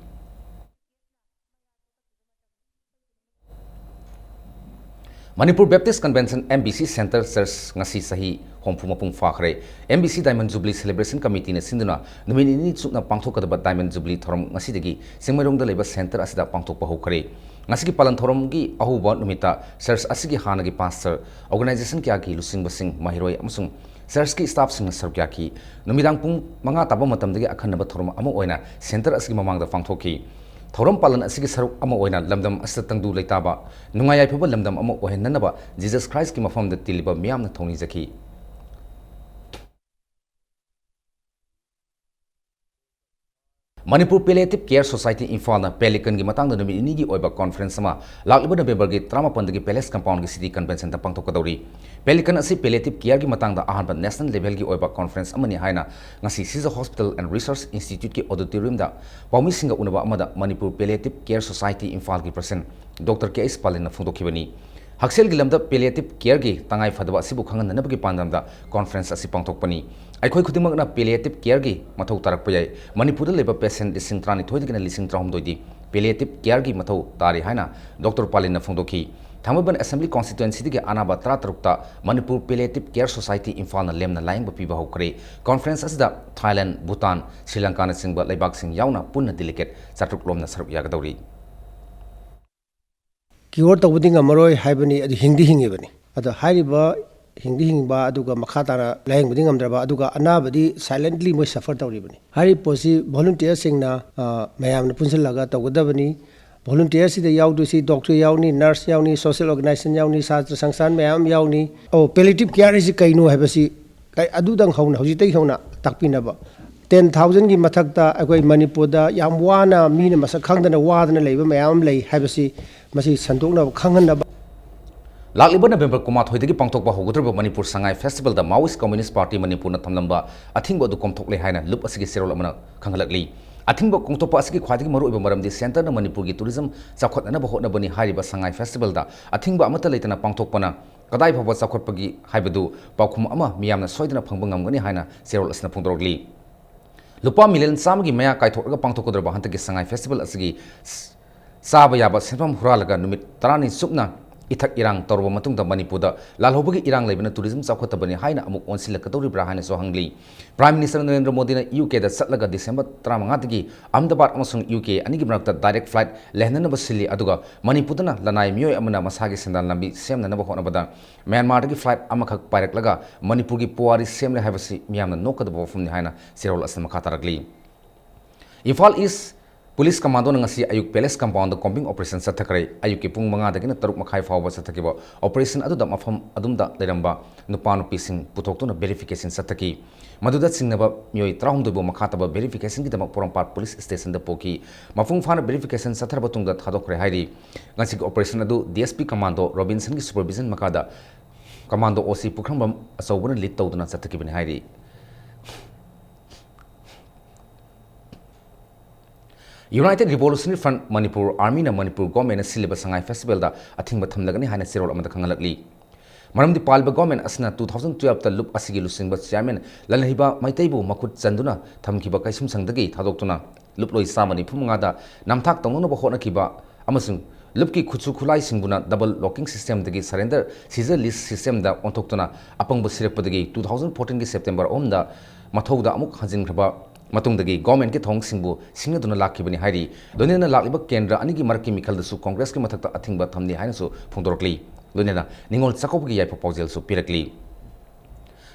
Manipur Baptist convention, MBC Centre Church ꯉꯁꯤ ꯆꯍꯤ ꯍꯨꯝꯐꯨ ꯃꯄꯨꯡ ꯐꯥꯈ꯭ꯔꯦ꯫ MBC Diamond Jubilee Celebration Committeeꯅ ꯁꯤꯟꯗꯨꯅ ꯅꯨꯃꯤꯠ ꯅꯤꯅꯤ ꯆꯨꯞꯅ ꯄꯥꯡꯊꯣꯛꯀꯗꯕ Diamond Jubilee ꯊꯧꯔꯝ ꯉꯁꯤꯗꯒꯤ ꯆꯤꯡꯃꯩꯔꯣꯡꯗ ꯂꯩꯕ centre ꯑꯁꯤꯗ ꯄꯥꯡꯊꯣꯛꯄ ꯍꯧꯈ꯭ꯔꯦ꯫ ꯉꯁꯤꯒꯤ ꯄꯥꯂꯟ ꯊꯧꯔꯝꯒꯤ ꯑꯍꯧꯕ ꯅꯨꯃꯤꯠꯇ church ꯑꯁꯤꯒꯤ ꯍꯥꯟꯅꯒꯤ pastor, organization ꯀꯌꯥꯒꯤ ꯂꯨꯆꯤꯡꯕꯁꯤꯡ, ꯃꯍꯩꯔꯣꯏ ꯑꯃꯁꯨꯡ churchꯀꯤ staffꯁꯤꯡꯅ ꯁꯔꯨꯛ ꯌꯥꯈꯤ꯫ ꯅꯨꯃꯤꯗꯥꯡ ꯄꯨꯡ ꯃꯉꯥ ꯇꯥꯕ ꯃꯇꯝꯗꯒꯤ ꯑꯈꯟꯅꯕ ꯊꯧꯔꯝ ꯑꯃ ꯑꯣꯏꯅ centre ꯑꯁꯤꯒꯤ ꯃꯃꯥꯡꯗ ꯄꯥꯡꯊꯣꯛꯈꯤ꯫ ꯊꯧꯔꯝ ꯄꯥꯂꯟ ꯑꯁꯤꯒꯤ ꯁꯔꯨꯛ ꯑꯃ ꯑꯣꯏꯅ ꯂꯝꯗꯝ ꯑꯁꯤꯗ ꯇꯪꯗꯨ ꯂꯩꯇꯥꯕ, ꯅꯨꯡꯉꯥꯏ ꯌꯥꯏꯐꯕ ꯂꯝꯗꯝ ꯑꯃ ꯑꯣꯏꯍꯟꯅꯅꯕ Jesus Christꯀꯤ ꯃꯐꯝꯗ ꯇꯤꯜꯂꯤꯕ ꯃꯤꯌꯥꯝꯅ ꯊꯧꯅꯤꯖꯈꯤ꯫ ꯃꯅꯤꯄꯨꯔ Palliative Care Society ꯏꯝꯐꯥꯜꯅ Pelicanꯒꯤ ꯃꯇꯥꯡꯗ ꯅꯨꯃꯤꯠ ꯅꯤꯅꯤꯒꯤ ꯑꯣꯏꯕ conference ꯑꯃ ꯂꯥꯛꯂꯤꯕ Novemberꯒꯤ ꯇꯔꯥꯃꯥꯄꯟꯗꯒꯤ Palace Compoundꯒꯤ City Conventionꯗ ꯄꯥꯡꯊꯣꯛꯀꯗꯧꯔꯤ꯫ Pelican ꯑꯁꯤ palliative careꯒꯤ ꯃꯇꯥꯡꯗ ꯑꯍꯥꯟꯕ national levelꯒꯤ ꯑꯣꯏꯕ conference ꯑꯃꯅꯤ ꯍꯥꯏꯅ ꯉꯁꯤ Shija Hospital and Research Instituteꯀꯤ auditoriumꯗ ꯄꯥꯎꯃꯤꯁꯤꯡꯒ ꯎꯅꯕ ꯑꯃꯗ ꯃꯅꯤꯄꯨꯔ Palliative Care Society ꯏꯝꯐꯥꯜꯒꯤ president Doctor ꯀꯦ ꯑꯩꯆ ꯄꯥꯂꯤꯟꯅ ꯐꯣꯡꯗꯣꯛꯈꯤꯕꯅꯤ꯫ ꯍꯛꯁꯦꯜꯒꯤ ꯂꯝꯗ palliative careꯒꯤ ꯇꯉꯥꯏ ꯐꯗꯕ ꯑꯁꯤꯕꯨ ꯈꯪꯍꯟꯅꯅꯕꯒꯤ ꯄꯥꯟꯗꯝꯗ conference ꯑꯁꯤ ꯄꯥꯡꯊꯣꯛꯄꯅꯤ꯫ ꯑꯩꯈꯣꯏ ꯈꯨꯗꯤꯡꯃꯛꯅ palliative careꯒꯤ ꯃꯊꯧ ꯇꯥꯔꯛꯄ ꯌꯥꯏ꯫ ꯃꯅꯤꯄꯨꯔꯗ ꯂꯩꯕ patient ꯂꯤꯁꯤꯡ ꯇꯔꯥꯅꯤꯊꯣꯏꯗꯒꯤꯅ ꯂꯤꯁꯤꯡ ꯇꯔꯥꯍꯨꯝꯗꯣꯏꯗꯤ palliative careꯒꯤ ꯃꯊꯧ ꯇꯥꯔꯤ ꯍꯥꯏꯅ Doctor ꯄꯥꯂꯤꯟꯅ ꯐꯣꯡꯗꯣꯛꯈꯤ꯫ ꯊꯥꯡꯃꯩꯕꯟ Assembly Constituencyꯗꯒꯤ ꯑꯅꯥꯕ ꯇꯔꯥꯇꯔꯨꯛꯇ ꯃꯅꯤꯄꯨꯔ Palliative Care Society ꯏꯝꯐꯥꯜꯅ ꯂꯦꯝꯅ ꯂꯥꯌꯦꯡꯕ ꯄꯤꯕ ꯍꯧꯈ꯭ꯔꯦ꯫ Conference ꯑꯁꯤꯗ ꯊꯥꯏꯂꯦꯟ, ꯚꯨꯇꯥꯟ, ꯁ꯭ꯔꯤ ꯂꯪꯀꯥꯅꯆꯤꯡꯕ ꯂꯩꯕꯥꯛꯁꯤꯡ ꯌꯥꯎꯅ ꯄꯨꯟꯅ delegate ꯆꯥꯇ꯭ꯔꯨꯛ ꯂꯣꯝꯅ ꯁꯔꯨꯛ ꯌꯥꯒꯗꯧꯔꯤ꯫ Cure ꯇꯧꯕꯗꯤ ꯉꯝꯃꯔꯣꯏ ꯍꯥꯏꯕꯅꯤ, ꯑꯗꯨ ꯍꯤꯡꯗꯤ ꯍꯤꯡꯉꯤꯕꯅꯤ꯫ ꯑꯗꯣ ꯍꯥꯏꯔꯤꯕ ꯍꯤꯡꯗꯤ ꯍꯤꯡꯕ, ꯑꯗꯨꯒ ꯃꯈꯥ ꯇꯥꯅ ꯂꯥꯌꯦꯡꯕꯗꯤ ꯉꯝꯗ꯭ꯔꯕ, ꯑꯗꯨꯒ ꯑꯅꯥꯕꯗꯤ silently ꯃꯣꯏ suffer ꯇꯧꯔꯤꯕꯅꯤ꯫ ꯍꯥꯏꯔꯤꯕ ꯄꯣꯠꯁꯤ volunteerꯁꯤꯡꯅ, ꯑ, ꯃꯌꯥꯝꯅ ꯄꯨꯟꯁꯤꯜꯂꯒ ꯇꯧꯒꯗꯕꯅꯤ꯫ Volunteerꯁꯤꯗ ꯌꯥꯎꯗꯣꯏꯁꯤ doctor ꯌꯥꯎꯅꯤ, nurse ꯌꯥꯎꯅꯤ, social organization ꯌꯥꯎꯅꯤ, ꯁꯥꯇ꯭ꯔ ꯁꯪꯁꯊꯥꯟ ꯃꯌꯥꯝ ꯌꯥꯎꯅꯤ꯫ ꯑꯣ, palliative care ꯍꯥꯏꯁꯤ ꯀꯩꯅꯣ ꯍꯥꯏꯕꯁꯤ ꯀꯩ-, ꯑꯗꯨꯗꯪ ꯍꯧꯅ, ꯍꯧꯖꯤꯛꯇꯒꯤ ꯍꯧꯅ ꯇꯥꯛꯄꯤꯅꯕ꯫ Ten thousandꯒꯤ ꯃꯊꯛꯇ ꯑꯩꯈꯣꯏ ꯃꯅꯤꯄꯨꯔꯗ ꯌꯥꯝ ꯋꯥꯅ, ꯃꯤꯅ ꯃꯁꯛ ꯈꯪꯗꯅ ꯋꯥꯗꯅ ꯂꯩꯕ ꯃꯌꯥꯝ ꯑꯃ ꯂꯩ ꯍꯥꯏꯕꯁꯤ, ꯃꯁꯤ ꯁꯟꯗꯣꯛꯅꯕ ꯈꯪꯍꯟꯅꯕ꯫ ꯂꯥꯛꯂꯤꯕ ꯅꯕꯦꯝꯕꯔ ꯀꯨꯟꯃꯥꯊꯣꯏꯗꯒꯤ ꯄꯥꯡꯊꯣꯛꯄ ꯍꯧꯒꯗꯧꯔꯤꯕ Manipur Sangai ꯐꯦꯁꯇꯤꯚꯦꯜꯗ Maoist Communist Party ꯃꯅꯤꯄꯨꯔꯅ ꯊꯝꯂꯝꯕ ꯑꯊꯤꯡꯕ ꯑꯗꯨ ꯀꯣꯝꯊꯣꯛꯂꯦ ꯍꯥꯏꯅ ꯂꯨꯞ ꯑꯁꯤꯒꯤ ꯆꯦꯔꯣꯜ ꯑꯃꯅ ꯈꯪꯍꯜꯂꯛꯂꯤ꯫ ꯑꯊꯤꯡꯕ ꯀꯣꯝꯊꯣꯛꯄ ꯑꯁꯤꯒꯤ ꯈ꯭ꯋꯥꯏꯗꯒꯤ ꯃꯔꯨꯑꯣꯏꯕ ꯃꯔꯝꯗꯤ ꯁꯦꯟꯇꯔꯅ ꯃꯅꯤꯄꯨꯔꯒꯤ ꯇꯨꯔꯤꯖꯝ ꯆꯥꯎꯈꯠꯅꯅꯕ ꯍꯣꯠꯅꯕꯅꯤ ꯍꯥꯏꯔꯤꯕ ꯁꯉꯥꯏ ꯐꯦꯁꯇꯤꯚꯦꯜꯗ ꯑꯊꯤꯡꯕ ꯑꯃꯠꯇ ꯂꯩꯇꯅ ꯄꯥꯡꯊꯣꯛꯄꯅ ꯀꯗꯥꯏ ꯐꯥꯎꯕ ꯆꯥꯎꯈꯠꯄꯒꯤ ꯍꯥꯏꯕꯗꯨ ꯄꯥꯎꯈꯨꯝ ꯑꯃ ꯃꯤꯌꯥꯝꯅ ꯁꯣꯏꯗꯅ ꯐꯪꯕ ꯉꯝꯒꯅꯤ ꯍꯥꯏꯅ ꯆꯦꯔꯣꯜ ꯑꯁꯤꯅ ꯐꯣꯡꯗꯣꯔꯛꯂꯤ꯫ ꯂꯨꯄꯥ ꯃꯤꯂꯤꯌꯟ ꯆꯥꯝꯃꯒꯤ ꯃꯌꯥ ꯀꯥꯏꯊꯣꯛꯂꯒ ꯄꯥꯡꯊꯣꯛꯀꯗꯧꯔꯤꯕ ꯍꯟꯗꯛꯀꯤ ꯁꯉꯥꯏ ꯐꯦꯁꯇꯤꯚꯦꯜ ꯑꯁꯤꯒꯤ ꯆꯥꯕ ꯌꯥꯕ ꯁꯦꯟꯐꯝ ꯍꯨꯔꯥꯜꯂꯒ ꯅꯨꯃꯤꯠ ꯇꯔꯥꯅꯤ ꯆꯨꯞꯅ ꯏꯊꯛ ꯏꯔꯥꯡ ꯇꯧꯔꯕ ꯃꯇꯨꯡꯗ ꯃꯅꯤꯄꯨꯔꯗ ꯂꯥꯜꯍꯧꯕꯒꯤ ꯏꯔꯥꯡ ꯂꯩꯕꯅ ꯇꯨꯔꯤꯖꯝ ꯆꯥꯎꯈꯠꯇꯕꯅꯤ ꯍꯥꯏꯅ ꯑꯃꯨꯛ ꯑꯣꯟꯁꯤꯜꯂꯛꯀꯗꯧꯔꯤꯕ꯭ꯔꯥ ꯍꯥꯏꯅꯁꯨ ꯍꯪꯂꯤ꯫ ꯄ꯭ꯔꯥꯏꯝ ꯃꯤꯅꯤꯁꯇꯔ ꯅꯔꯦꯟꯗ꯭ꯔ ꯃꯣꯗꯤꯅ ꯌꯨ ꯀꯦꯗ ꯆꯠꯂꯒ ꯗꯤꯁꯦꯝꯕꯔ ꯇꯔꯥꯃꯉꯥꯗꯒꯤ ꯑꯍꯃꯗꯥꯕꯥꯗ ꯑꯃꯁꯨꯡ ꯌꯨ ꯀꯦ ꯑꯅꯤꯒꯤ ꯃꯔꯛꯇ ꯗꯥꯏꯔꯦꯛ ꯐ꯭ꯂꯥꯏꯠ ꯂꯩꯍꯟꯅꯅꯕ ꯁꯤꯜꯂꯤ꯫ ꯑꯗꯨꯒ ꯃꯅꯤꯄꯨꯔꯗꯅ ꯂꯅꯥꯏ ꯃꯤꯑꯣꯏ ꯑꯃꯅ ꯃꯁꯥꯒꯤ ꯁꯦꯟꯗꯥꯟ ꯂꯝꯕꯤ ꯁꯦꯝꯅꯅꯕ ꯍꯣꯠꯅꯕꯗ ꯃ꯭ꯌꯥꯟꯃꯥꯔꯗꯒꯤ ꯐ꯭ꯂꯥꯏꯠ ꯑꯃꯈꯛ ꯄꯥꯏꯔꯛꯂꯒ ꯃꯅꯤꯄꯨꯔꯒꯤ ꯄꯨꯋꯥꯔꯤ ꯁꯦꯝꯂꯦ ꯍꯥꯏꯕꯁꯤ ꯃꯤꯌꯥꯝꯅ ꯅꯣꯛꯀꯗꯕ ꯋꯥꯐꯝꯅꯤ ꯍꯥꯏꯅ ꯆꯦꯔꯣꯜ ꯑꯁꯤꯅ ꯃꯈꯥ ꯇꯥꯔꯛꯂꯤ꯫ ꯏꯝꯐꯥꯜ ꯏꯁ ꯄꯨꯂꯤꯁ ꯀꯃꯥꯟꯗꯣꯅ ꯉꯁꯤ ꯑꯌꯨꯛ ꯄꯦꯂꯦꯁ ꯀꯝꯄꯥꯎꯟꯗ ꯀꯣꯝꯕꯤꯡ ꯑꯣꯄꯔꯦꯁꯟ ꯆꯠꯊꯈ꯭ꯔꯦ꯫ ꯑꯌꯨꯛꯀꯤ ꯄꯨꯡ ꯃꯉꯥꯗꯒꯤꯅ ꯇꯔꯨꯛ ꯃꯈꯥꯏ ꯐꯥꯎꯕ ꯆꯠꯊꯈꯤꯕ ꯑꯣꯄꯔꯦꯁꯟ ꯑꯗꯨꯗ ꯃꯐꯝ ꯑꯗꯨꯝꯗ ꯂꯩꯔꯝꯕ ꯅꯨꯄꯥ ꯅꯨꯄꯤꯁꯤꯡ ꯄꯨꯊꯣꯛꯇꯨꯅ ꯚꯦꯔꯤꯐꯤꯀꯦꯁꯟ ꯆꯠꯊꯈꯤ꯫ ꯃꯗꯨꯗ ꯆꯤꯡꯅꯕ ꯃꯤꯑꯣꯏ ꯇꯔꯥꯍꯨꯝꯗꯣꯏꯕꯨ ꯃꯈꯥ ꯇꯥꯕ ꯚꯦꯔꯤꯐꯤꯀꯦꯁꯟꯒꯤꯗꯃꯛ ꯄꯣꯔꯣꯝꯄꯥꯠ ꯄꯨꯂꯤꯁ ꯁ꯭ꯇꯦꯁꯟꯗ ꯄꯨꯈꯤ꯫ ꯃꯄꯨꯡ ꯐꯥꯅ ꯚꯦꯔꯤꯐꯤꯀꯦꯁꯟ ꯆꯠꯊꯔꯕ ꯇꯨꯡꯗ ꯊꯥꯗꯣꯛꯈ꯭ꯔꯦ ꯍꯥꯏꯔꯤ꯫ ꯉꯁꯤꯒꯤ ꯑꯣꯄꯔꯦꯁꯟ ꯑꯗꯨ ꯗꯤ ꯑꯦꯁ ꯄꯤ ꯀꯃꯥꯟꯗꯣ ꯔꯣꯕꯤꯟꯁꯟꯒꯤ ꯁꯨꯄꯔꯚꯤꯖꯟ ꯃꯈꯥꯗ ꯀꯃꯥꯟꯗꯣ ꯑꯣ ꯁꯤ ꯄꯨꯈ꯭ꯔꯝꯕꯝ ꯑꯆꯧꯕꯅ ꯂꯤꯗ ꯇꯧꯗꯨꯅ ꯆꯠꯊꯈꯤꯕꯅꯤ ꯍꯥꯏꯔꯤ꯫ ꯌꯨꯅꯥꯏꯇꯦꯗ ꯔꯤꯚꯣꯂꯨꯁꯅꯔꯤ ꯐ꯭ꯔꯟꯠ ꯃꯅꯤꯄꯨꯔ ꯑꯥꯔꯃꯤꯅ ꯃꯅꯤꯄꯨꯔ ꯒꯣꯔꯃꯦꯟꯅ ꯁꯤꯜꯂꯤꯕ ꯁꯉꯥꯏ ꯐꯦꯁꯇꯤꯚꯦꯜꯗ ꯑꯊꯤꯡꯕ ꯊꯝꯂꯒꯅꯤ ꯍꯥꯏꯅ ꯆꯦꯔꯣꯜ ꯑꯃꯗ ꯈꯪꯍꯜꯂꯛꯂꯤ꯫ ꯃꯔꯝꯗꯤ ꯄꯥꯜꯂꯤꯕ ꯒꯣꯔꯃꯦꯟ ꯑꯁꯤꯅ ꯇꯨ ꯊꯥꯎꯖꯟ ꯇꯨꯌꯦꯜꯞꯇ ꯂꯨꯞ ꯑꯁꯤꯒꯤ ꯂꯨꯆꯤꯡꯕ ꯆꯤꯌꯥꯔꯃꯦꯟ ꯂꯟꯍꯩꯕ ꯃꯩꯇꯩꯕꯨ ꯃꯈꯨꯠ ꯆꯟꯗꯨꯅ ꯊꯝꯈꯤꯕ ꯀꯩꯁꯨꯝꯁꯪꯗꯒꯤ ꯊꯥꯗꯣꯛꯇꯨꯅ ꯂꯨꯞꯂꯣꯏ ꯆꯥꯝꯃ ꯅꯤꯐꯨ ꯃꯉꯥꯗ ꯅꯝꯊꯥꯛ ꯇꯧꯅꯅꯕ ꯍꯣꯠꯅꯈꯤꯕ ꯑꯃꯁꯨꯡ ꯂꯨꯞꯀꯤ ꯈꯨꯠꯁꯨ ꯈꯨꯠꯂꯥꯏꯁꯤꯡꯕꯨꯅ ꯗꯕꯜ ꯂꯣꯀꯤꯡ ꯁꯤꯁꯇꯦꯝꯗꯒꯤ ꯁꯔꯦꯟꯗꯔ ꯁꯤꯖꯔ ꯂꯤꯁ ꯁꯤꯁꯇꯦꯝꯗ ꯑꯣꯟꯊꯣꯛꯇꯨꯅ ꯑꯄꯪꯕ ꯁꯤꯔꯛꯄꯗꯒꯤ ꯇꯨ ꯊꯥꯎꯖꯟ ꯐꯣꯔꯇꯤꯟꯒꯤ ꯁꯦꯞꯇꯦꯝꯕꯔ ꯑꯍꯨꯝꯗ ꯃꯊꯧꯗ ꯑꯃꯨꯛ ꯍꯟꯖꯤꯟꯈ꯭ꯔꯕ ꯃꯇꯨꯡꯗꯒꯤ ꯒꯣꯔꯃꯦꯟꯒꯤ ꯊꯧꯑꯣꯡꯁꯤꯡꯕꯨ ꯁꯤꯡꯅꯗꯨꯅ ꯂꯥꯛꯈꯤꯕꯅꯤ ꯍꯥꯏꯔꯤ꯫ ꯂꯣꯏꯅꯅ ꯂꯥꯛꯂꯤꯕ ꯀꯦꯟꯗ꯭ꯔ ꯑꯅꯤꯒꯤ ꯃꯔꯛꯀꯤ ꯃꯤꯈꯜꯗꯁꯨ ꯀꯣꯡꯒ꯭ꯔꯦꯁꯀꯤ ꯃꯊꯛꯇ ꯑꯊꯤꯡꯕ ꯊꯝꯂꯤ ꯍꯥꯏꯅꯁꯨ ꯐꯣꯡꯗꯣꯔꯛꯂꯤ꯫ ꯂꯣꯏꯅꯅ ꯅꯤꯉꯣꯜ ꯆꯥꯛꯀꯧꯕꯒꯤ ꯌꯥꯏꯐ ꯄꯥꯎꯖꯦꯜꯁꯨ ꯄꯤꯔꯛꯂꯤ꯫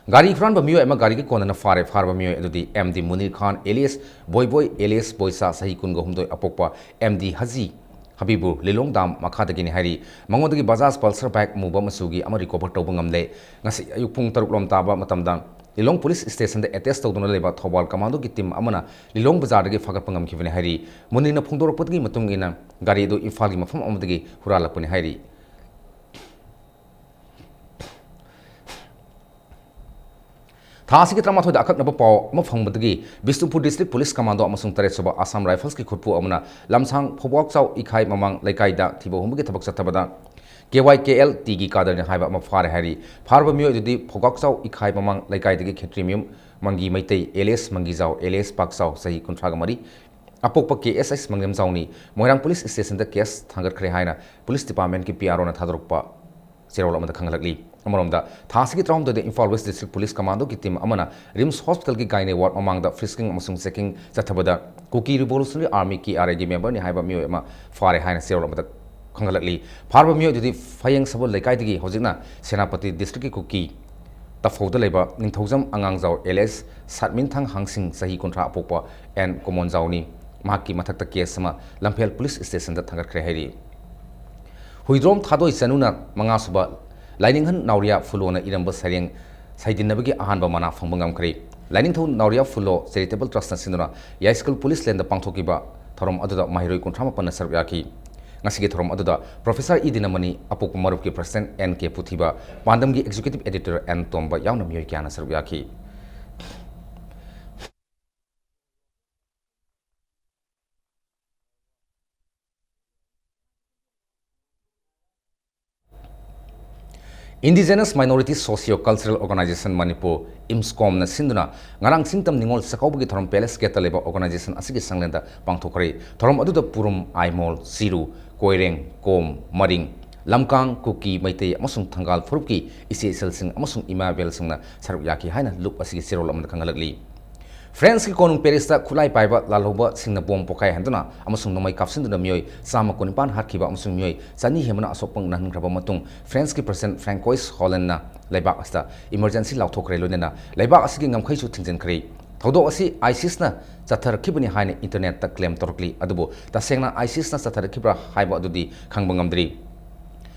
ꯒꯥꯔꯤ ꯍꯨꯔꯥꯟꯕ ꯃꯤꯑꯣꯏ ꯑꯃ ꯒꯥꯔꯤꯒꯤ ꯀꯣꯟꯅꯅ ꯐꯥꯔꯦ꯫ ꯐꯥꯔꯕ ꯃꯤꯑꯣꯏ ꯑꯗꯨꯗꯤ ꯑꯦꯝ ꯗꯤ ꯃꯨꯅꯤꯔ ꯈꯥꯟ alias ꯕꯣꯏ ꯕꯣꯏ alias ꯕꯣꯏꯁꯥ, ꯆꯍꯤ ꯀꯨꯟꯒ ꯍꯨꯝꯗꯣꯏ, ꯑꯄꯣꯛꯄ ꯑꯦꯝ ꯗꯤ ꯍꯖꯤ ꯍꯕꯤꯕꯨꯔ, ꯂꯤꯂꯣꯡ ꯗꯥꯝ ꯃꯈꯥꯗꯒꯤꯅꯤ ꯍꯥꯏꯔꯤ꯫ ꯃꯉꯣꯟꯗꯒꯤ ꯕꯖꯥꯖ ꯄꯜꯁꯔ ꯕꯥꯏꯛ ꯑꯃꯨꯕ ꯃꯆꯨꯒꯤ ꯑꯃ ꯔꯤꯀꯣꯚꯔ ꯇꯧꯕ ꯉꯝꯂꯦ꯫ ꯉꯁꯤ ꯑꯌꯨꯛ ꯄꯨꯡ ꯇꯔꯨꯛ ꯂꯣꯝ ꯇꯥꯕ ꯃꯇꯝꯗ ꯂꯤꯂꯣꯡ ꯄꯨꯂꯤꯁ ꯁ꯭ꯇꯦꯁꯟꯗ ꯑꯦꯇꯦꯆ ꯇꯧꯗꯨꯅ ꯂꯩꯕ ꯊꯧꯕꯥꯜ ꯀꯃꯥꯟꯗꯣꯒꯤ ꯇꯤꯝ ꯑꯃꯅ ꯂꯤꯂꯣꯡ ꯕꯖꯥꯔꯗꯒꯤ ꯐꯥꯒꯠꯄ ꯉꯝꯈꯤꯕꯅꯤ ꯍꯥꯏꯔꯤ꯫ ꯃꯨꯅꯤꯔꯅ ꯐꯣꯡꯗꯣꯔꯛꯄꯗꯒꯤ ꯃꯇꯨꯡ ꯏꯟꯅ ꯒꯥꯔꯤ ꯑꯗꯨ ꯏꯝꯐꯥꯜꯒꯤ ꯃꯐꯝ ꯑꯃꯗꯒꯤ ꯍꯨꯔꯥꯜꯂꯛꯄꯅꯤ ꯍꯥꯏꯔꯤ꯫ ꯊꯥ ꯑꯁꯤꯒꯤ ꯇꯔꯥꯃꯥꯊꯣꯏꯗ ꯑꯀꯛꯅꯕ ꯄꯥꯎ ꯑꯃ ꯐꯪꯕꯗꯒꯤ ꯕꯤꯁꯅꯨꯄꯨꯔ District Police Commando ꯑꯃꯁꯨꯡ ꯇꯔꯦꯠ ꯁꯨꯕ Assam Rifles ꯀꯤ ꯈꯨꯠꯄꯨ ꯑꯃꯅ ꯂꯝꯁꯥꯡ ꯐꯧꯕꯥꯛꯆꯥꯎ ꯏꯈꯥꯏ ꯃꯃꯥꯡ ꯂꯩꯀꯥꯏꯗ ꯊꯤꯕ ꯍꯨꯝꯕꯒꯤ ꯊꯕꯛ ꯆꯠꯊꯕꯗ K Y K L ꯇꯤꯒꯤ ꯀꯥꯗꯔꯅꯤ ꯍꯥꯏꯕ ꯑꯃ ꯐꯥꯔꯦ ꯍꯥꯏꯔꯤ꯫ ꯐꯥꯔꯕ ꯃꯤꯑꯣꯏ ꯑꯗꯨꯗꯤ ꯐꯧꯕꯥꯛꯆꯥꯎ ꯏꯈꯥꯏ ꯃꯃꯥꯡ ꯂꯩꯀꯥꯏꯗꯒꯤ ꯈꯦꯇ꯭ꯔꯤꯃꯌꯨꯝ ꯃꯪꯒꯤ ꯃꯩꯇꯩ alias ꯃꯪꯒꯤꯖꯥꯎ alias ꯄꯥꯛꯆꯥꯎ, ꯆꯍꯤ ꯀꯨꯟꯊ꯭ꯔꯥꯒ ꯃꯔꯤ, ꯑꯄꯣꯛꯄ K S S ꯃꯪꯂꯦꯝꯖꯥꯎꯅꯤ꯫ ꯃꯣꯏꯔꯥꯡ Police Station ꯗ case ꯊꯥꯡꯒꯠꯈ꯭ꯔꯦ ꯍꯥꯏꯅ Police Department ꯀꯤ P R O ꯅ ꯊꯥꯗꯣꯔꯛꯄ ꯆꯦꯔꯣꯜ ꯑꯃꯗ ꯈꯪꯍꯜꯂꯛꯂꯤ꯫ ꯑꯃꯔꯣꯝꯗ, ꯊꯥ ꯑꯁꯤꯒꯤ ꯇꯔꯥꯍꯨꯝꯗꯣꯏꯗ Imphal West District Police Commando ꯒꯤ team ꯑꯃꯅ RIMS Hospital ꯒꯤ Gynae ward ꯃꯃꯥꯡꯗ frisking ꯑꯃꯁꯨꯡ checking ꯆꯠꯊꯕꯗ Kuki Revolutionary Army, K R A ꯒꯤ member ꯅꯤ ꯍꯥꯏꯕ ꯃꯤꯑꯣꯏ ꯑꯃ ꯐꯥꯔꯦ ꯍꯥꯏꯅ ꯆꯦꯔꯣꯜ ꯑꯃꯗ ꯈꯪꯍꯜꯂꯛꯂꯤ꯫ ꯐꯥꯔꯕ ꯃꯤꯑꯣꯏꯗꯨꯗꯤ ꯐꯌꯦꯡ ꯁꯕꯜ ꯂꯩꯀꯥꯏꯗꯒꯤ ꯍꯧꯖꯤꯛꯅ ꯁꯦꯅꯥꯄꯇꯤ District ꯀꯤ ꯀꯨꯀꯤ ꯇꯐꯧꯗ ꯂꯩꯕ ꯅꯤꯡꯊꯧꯖꯝ ꯑꯉꯥꯡꯖꯥꯎ alias ꯁꯥꯠꯃꯤꯟꯊꯪ ꯍꯥꯡꯁꯤꯡ, ꯆꯍꯤ ꯀꯨꯟꯊ꯭ꯔꯥ, ꯑꯄꯣꯛꯄ ꯑꯦꯟ ꯀꯣꯃꯣꯟꯖꯥꯎꯅꯤ꯫ ꯃꯍꯥꯛꯀꯤ ꯃꯊꯛꯇ case ꯑꯃ ꯂꯝꯐꯦꯜ Police Station ꯗ ꯊꯥꯡꯒꯠꯈ꯭ꯔꯦ ꯍꯥꯏꯔꯤ꯫ ꯍꯨꯏꯗ꯭ꯔꯣꯝ ꯊꯥꯗꯣꯏ ꯆꯅꯨꯅ ꯃꯉꯥꯁꯨꯕ ꯂꯥꯏꯅꯤꯡꯍꯟ ꯅꯥꯎꯔꯤꯌꯥ ꯐꯨꯂꯣꯅ ꯏꯔꯝꯕ ꯁꯩꯔꯦꯡ ꯁꯩꯗꯤꯟꯅꯕꯒꯤ ꯑꯍꯥꯟꯕ ꯃꯅꯥ ꯐꯪꯕ ꯉꯝꯈ꯭ꯔꯦ꯫ ꯂꯥꯏꯅꯤꯡꯊꯧ ꯅꯥꯎꯔꯤꯌꯥ ꯐꯨꯂꯣ Charitable Trust ꯅ ꯁꯤꯟꯗꯨꯅ ꯌꯥꯏꯁ꯭ꯀꯨꯜ Police Lane ꯗ ꯄꯥꯡꯊꯣꯛꯈꯤꯕ ꯊꯧꯔꯝ ꯑꯗꯨꯗ ꯃꯍꯩꯔꯣꯏ ꯀꯨꯟꯊ꯭ꯔꯥ ꯃꯥꯄꯟꯅ ꯁꯔꯨꯛ ꯌꯥꯈꯤ꯫ ꯉꯁꯤꯒꯤ ꯊꯧꯔꯝ ꯑꯗꯨꯗ Professor ꯏ ꯗꯤꯅꯃꯅꯤ, ꯑꯄꯣꯛꯄ ꯃꯔꯨꯞꯀꯤ President ꯑꯦꯟ ꯀꯦ ꯄꯨꯊꯤꯕ, ꯄꯥꯟꯗꯝꯒꯤ Executive Editor ꯑꯦꯟ ꯇꯣꯝꯕ ꯌꯥꯎꯅ ꯃꯤꯑꯣꯏ ꯀꯌꯥꯅ ꯁꯔꯨꯛ ꯌꯥꯈꯤ꯫ Indigenous Minority Socio Cultural Organization Manipur, IMSCOM ꯅ ꯁꯤꯟꯗꯨꯅ ꯉꯔꯥꯡ ꯆꯤꯡꯇꯝ ꯅꯤꯉꯣꯜ ꯆꯥꯛꯀꯧꯕꯒꯤ ꯊꯧꯔꯝ Palace Gate ꯇ ꯂꯩꯕ organization ꯑꯁꯤꯒꯤ ꯁꯪꯂꯦꯟꯗ ꯄꯥꯡꯊꯣꯛꯈ꯭ꯔꯦ꯫ ꯊꯧꯔꯝ ꯑꯗꯨꯗ ꯄꯨꯔꯨꯝ, ꯑꯥꯏꯃꯣꯜ, ꯆꯤꯔꯨ, ꯀꯣꯏꯔꯦꯡ, ꯀꯣꯝ, ꯃꯔꯤꯡ, ꯂꯝꯀꯥꯡ, ꯀꯨꯀꯤ, ꯃꯩꯇꯩ ꯑꯃꯁꯨꯡ ꯊꯪꯒꯥꯜ ꯐꯨꯔꯨꯞꯀꯤ ꯏꯆꯦ ꯏꯆꯜꯁꯤꯡ ꯑꯃꯁꯨꯡ ꯏꯃꯥ ꯏꯕꯦꯜꯁꯤꯡꯅ ꯁꯔꯨꯛ ꯌꯥꯈꯤ ꯍꯥꯏꯅ ꯂꯨꯞ ꯑꯁꯤꯒꯤ ꯆꯦꯔꯣꯜ ꯑꯃꯗ ꯈꯪꯍꯜꯂꯛꯂꯤ꯫ ꯐ꯭ꯔꯦꯟꯁꯀꯤ ꯀꯣꯅꯨꯡ ꯄꯦꯔꯤꯁꯇ ꯈꯨꯠꯂꯥꯏ ꯄꯥꯏꯕ ꯂꯥꯜꯍꯧꯕꯁꯤꯡꯅ ꯕꯣꯝ ꯄꯣꯈꯥꯏꯍꯟꯗꯨꯅ ꯑꯃꯁꯨꯡ ꯅꯣꯡꯃꯩ ꯀꯥꯞꯁꯤꯟꯗꯨꯅ ꯃꯤꯑꯣꯏ ꯆꯥꯝꯃ ꯀꯨꯟꯅꯤꯄꯥꯟ ꯍꯥꯠꯈꯤꯕ ꯑꯃꯁꯨꯡ ꯃꯤꯑꯣꯏ ꯆꯅꯤ ꯍꯦꯟꯕꯅ ꯑꯁꯣꯛꯄ ꯅꯪꯍꯟꯈ꯭ꯔꯕ ꯃꯇꯨꯡ, ꯐ꯭ꯔꯦꯟꯁꯀꯤ President Francois Hollandeꯅ ꯂꯩꯕꯥꯛ ꯑꯁꯤꯗ emergency ꯂꯥꯎꯊꯣꯛꯈ꯭ꯔꯦ꯫ ꯂꯣꯏꯅꯅ ꯂꯩꯕꯥꯛ ꯑꯁꯤꯒꯤ ꯉꯝꯈꯩꯁꯨ ꯊꯤꯡꯖꯤꯟꯈ꯭ꯔꯦ꯫ ꯊꯧꯗꯣꯛ ꯑꯁꯤ ISISꯅ ꯆꯠꯊꯔꯛꯈꯤꯕꯅꯤ ꯍꯥꯏꯅ internetꯇ claim ꯇꯧꯔꯛꯂꯤ, ꯑꯗꯨꯕꯨ ꯇꯁꯦꯡꯅ ISISꯅ ꯆꯠꯊꯔꯛꯈꯤꯕ꯭ꯔꯥ ꯍꯥꯏꯕ ꯑꯗꯨꯗꯤ ꯈꯪꯕ ꯉꯝꯗ꯭ꯔꯤ꯫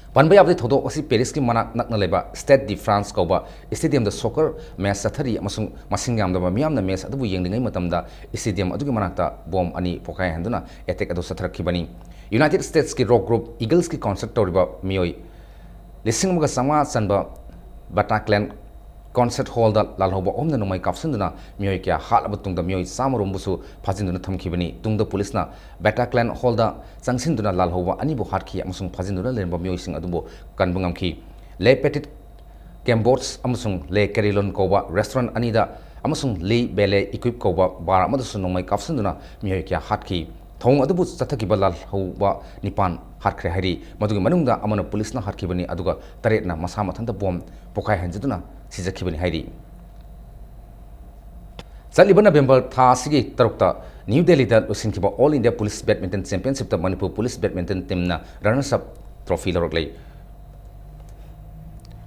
ꯄꯟꯕ ꯌꯥꯕꯗꯤ, ꯊꯧꯗꯣꯛ ꯑꯁꯤ ꯄꯦꯔꯤꯁꯀꯤ ꯃꯅꯥꯛ ꯅꯛꯅ ꯂꯩꯕ Stade de France ꯀꯧꯕ stadiumꯗ soccer match ꯆꯠꯊꯔꯤ ꯑꯃꯁꯨꯡ ꯃꯁꯤꯡ ꯌꯥꯝꯗꯕ ꯃꯤꯌꯥꯝꯅ match ꯑꯗꯨꯕꯨ ꯌꯦꯡꯂꯤꯉꯩ ꯃꯇꯝꯗ stadium ꯑꯗꯨꯒꯤ ꯃꯅꯥꯛꯇ ꯕꯣꯝ ꯑꯅꯤ ꯄꯣꯈꯥꯏꯍꯟꯗꯨꯅ attack ꯑꯗꯨ ꯆꯠꯊꯔꯛꯈꯤꯕꯅꯤ꯫ United Statesꯀꯤ rock group Eaglesꯀꯤ concert ꯇꯧꯔꯤꯕ ꯃꯤꯑꯣꯏ ꯂꯤꯁꯤꯡ ꯑꯃꯒ ꯆꯥꯝꯃꯉꯥ ꯆꯟꯕ Bataclan Concert hall ꯗ ꯂꯥꯜꯍꯧꯕ ꯑꯍꯨꯝꯅ ꯅꯣꯡꯃꯩ ꯀꯥꯞꯁꯤꯟꯗꯨꯅ ꯃꯤꯑꯣꯏ ꯀꯌꯥ ꯍꯥꯠꯂꯕ ꯇꯨꯡꯗ ꯃꯤꯑꯣꯏ ꯆꯥꯝꯃ ꯔꯣꯝꯕꯨꯁꯨ ꯐꯥꯖꯤꯟꯗꯨꯅ ꯊꯝꯈꯤꯕꯅꯤ꯫ ꯇꯨꯡꯗ ꯄꯨꯂꯤꯁꯅ Bataclan hall ꯗ ꯆꯪꯁꯤꯟꯗꯨꯅ ꯂꯥꯜꯍꯧꯕ ꯑꯅꯤꯕꯨ ꯍꯥꯠꯈꯤ ꯑꯃꯁꯨꯡ ꯐꯥꯖꯤꯟꯗꯨꯅ ꯂꯩꯔꯝꯕ ꯃꯤꯑꯣꯏꯁꯤꯡ ꯑꯗꯨꯕꯨ ꯀꯟꯕ ꯉꯝꯈꯤ꯫ Le Petit Cambodge ꯑꯃꯁꯨꯡ Le Carillon ꯀꯧꯕ restaurant ꯑꯅꯤꯗ ꯑꯃꯁꯨꯡ Le Belle Equipe ꯀꯧꯕ bar ꯑꯃꯗꯁꯨ ꯅꯣꯡꯃꯩ ꯀꯥꯞꯁꯤꯟꯗꯨꯅ ꯃꯤꯑꯣꯏ ꯀꯌꯥ ꯍꯥꯠꯈꯤ꯫ ꯊꯧꯑꯣꯡ ꯑꯗꯨꯕꯨ ꯆꯠꯊꯈꯤꯕ ꯂꯥꯜꯍꯧꯕ ꯅꯤꯄꯥꯟ ꯍꯥꯠꯈ꯭ꯔꯦ ꯍꯥꯏꯔꯤ꯫ ꯃꯗꯨꯒꯤ ꯃꯅꯨꯡꯗ ꯑꯃꯅ ꯄꯨꯂꯤꯁꯅ ꯍꯥꯠꯈꯤꯕꯅꯤ, ꯑꯗꯨꯒ ꯇꯔꯦꯠꯅ ꯃꯁꯥ ꯃꯊꯟꯇ ꯕꯣꯝ ꯄꯣꯈꯥꯏꯍꯟꯖꯗꯨꯅ ꯁꯤꯖꯈꯤꯕꯅꯤ ꯍꯥꯏꯔꯤ꯫ ꯆꯠꯂꯤꯕ ꯅꯕꯦꯝꯕꯔ ꯊꯥ ꯑꯁꯤꯒꯤ ꯇꯔꯨꯛꯇ ꯅ꯭ꯌꯨ ꯗꯦꯜꯂꯤꯗ ꯂꯣꯏꯁꯤꯟꯈꯤꯕ All India Police Badminton Championship ꯇ ꯃꯅꯤꯄꯨꯔ police badminton team ꯅ runners up trophy ꯂꯧꯔꯛꯂꯦ꯫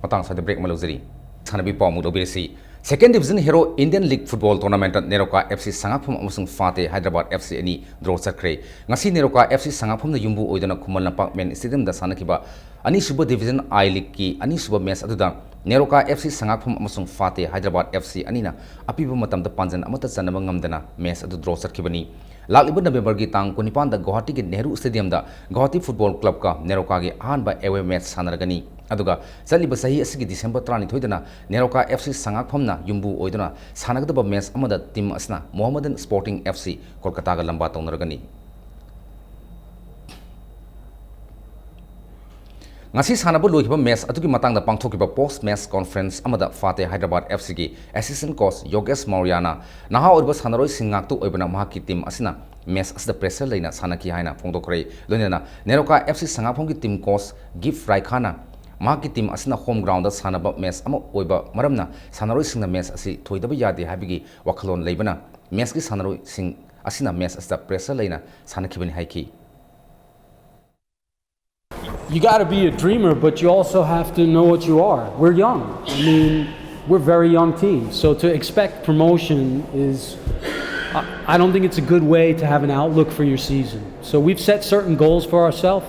ꯃꯇꯥꯡ ꯑꯁꯤꯗ break ꯑꯃ ꯂꯧꯖꯔꯤ꯫ ꯁꯥꯟꯅꯕꯒꯤ ꯄꯥꯎ ꯑꯃꯨꯛ ꯂꯧꯕꯤꯔꯁꯤ꯫ Second Division Hero Indian League Football Tournament ꯇ ꯅꯦꯔꯣꯀꯥ F C ꯁꯉꯥꯛꯐꯝ ꯑꯃꯁꯨꯡ ꯐꯥꯇꯦ ꯍꯥꯏꯗ꯭ꯔꯕꯥꯗ F C ꯑꯅꯤ draw ꯆꯠꯈ꯭ꯔꯦ꯫ ꯉꯁꯤ ꯅꯦꯔꯣꯀꯥ F C ꯁꯉꯥꯛꯐꯝꯅ ꯌꯨꯝꯕꯨ ꯑꯣꯏꯗꯨꯅ ꯈꯨꯃꯟ ꯂꯝꯄꯥꯛ main stadium ꯗ ꯁꯥꯟꯅꯈꯤꯕ ꯑꯅꯤꯁꯨꯕ Division I League ꯀꯤ ꯑꯅꯤꯁꯨꯕ match ꯑꯗꯨꯗ ꯅꯦꯔꯣꯀꯥ F C ꯁꯉꯥꯛꯐꯝ ꯑꯃꯁꯨꯡ ꯐꯥꯇꯦ ꯍꯥꯏꯗ꯭ꯔꯕꯥꯗ F C ꯑꯅꯤꯅ ꯑꯄꯤꯕ ꯃꯇꯝꯗ ꯄꯥꯟꯖꯟ ꯑꯃꯠꯇ ꯆꯟꯅꯕ ꯉꯝꯗꯅ match ꯑꯗꯨ draw ꯆꯠꯈꯤꯕꯅꯤ꯫ ꯂꯥꯛꯂꯤꯕ ꯅꯕꯦꯝꯕꯔꯒꯤ ꯇꯥꯡ ꯀꯨꯟꯅꯤꯄꯥꯟꯗ ꯒꯨꯋꯥꯍꯥꯇꯤꯒꯤ ꯅꯦꯍꯔꯨ stadium ꯗ ꯒꯨꯋꯥꯍꯥꯇꯤ football club ꯀ ꯅꯦꯔꯣꯀꯥꯒꯤ ꯑꯍꯥꯟꯕ away match ꯁꯥꯟꯅꯔꯒꯅꯤ꯫ ꯑꯗꯨꯒ ꯆꯠꯂꯤꯕ ꯆꯍꯤ ꯑꯁꯤꯒꯤ December ꯇꯔꯥꯅꯤꯊꯣꯏꯗꯅ ꯅꯦꯔꯣꯀꯥ F C ꯁꯉꯥꯛꯐꯝꯅ ꯌꯨꯝꯕꯨ ꯑꯣꯏꯗꯨꯅ ꯁꯥꯟꯅꯒꯗꯕ match ꯑꯃꯗ team ꯑꯁꯤꯅ Mohammedan Sporting F C ꯀꯣꯜꯀꯇꯥꯒ ꯂꯝꯕꯥ ꯇꯧꯅꯔꯒꯅꯤ꯫ ꯉꯁꯤ ꯁꯥꯟꯅꯕ ꯂꯣꯏꯈꯤꯕ match ꯑꯗꯨꯒꯤ ꯃꯇꯥꯡꯗ ꯄꯥꯡꯊꯣꯛꯈꯤꯕ post match conference ꯑꯃꯗ ꯐꯥꯇꯦ ꯍꯥꯏꯗ꯭ꯔꯕꯥꯗ F C ꯒꯤ assistant coach ꯌꯣꯒꯦꯁ ꯃꯧꯔꯤꯌꯥꯅ ꯅꯍꯥ ꯑꯣꯏꯔꯤꯕ ꯁꯥꯟꯅꯔꯣꯏꯁꯤꯡ ꯉꯥꯛꯇ ꯑꯣꯏꯕꯅ ꯃꯍꯥꯛꯀꯤ team ꯑꯁꯤꯅ match ꯑꯁꯤꯗ pressure ꯂꯩꯅ ꯁꯥꯟꯅꯈꯤ ꯍꯥꯏꯅ ꯐꯣꯡꯗꯣꯛꯈ꯭ꯔꯦ꯫ ꯂꯣꯏꯅꯅ NEROCA F C ꯁꯉꯥꯛꯐꯝꯒꯤ team coach ꯒꯤꯐ ꯔꯥꯏꯈꯥꯅ ꯃꯍꯥꯛꯀꯤ team ꯑꯁꯤꯅ home ground ꯗ ꯁꯥꯟꯅꯕ match ꯑꯃ ꯑꯣꯏꯕ ꯃꯔꯝꯅ ꯁꯥꯟꯅꯔꯣꯏꯁꯤꯡꯅ match ꯑꯁꯤ ꯊꯣꯏꯗꯕ ꯌꯥꯗꯦ ꯍꯥꯏꯕꯒꯤ ꯋꯥꯈꯜꯂꯣꯟ ꯂꯩꯕꯅ match ꯀꯤ ꯁꯥꯟꯅꯔꯣꯏꯁꯤꯡ ꯑꯁꯤꯅ match ꯑꯁꯤꯗ pressure ꯂꯩꯅ ꯁꯥꯟꯅꯈꯤꯕꯅꯤ ꯍꯥꯏꯈꯤ꯫ You got to be a dreamer, but you also have to know what you are. We're young. I mean, we're a very young team. So to expect promotion is, I, I don't think it's a good way to have an outlook for your season. So we've set certain goals for ourselves.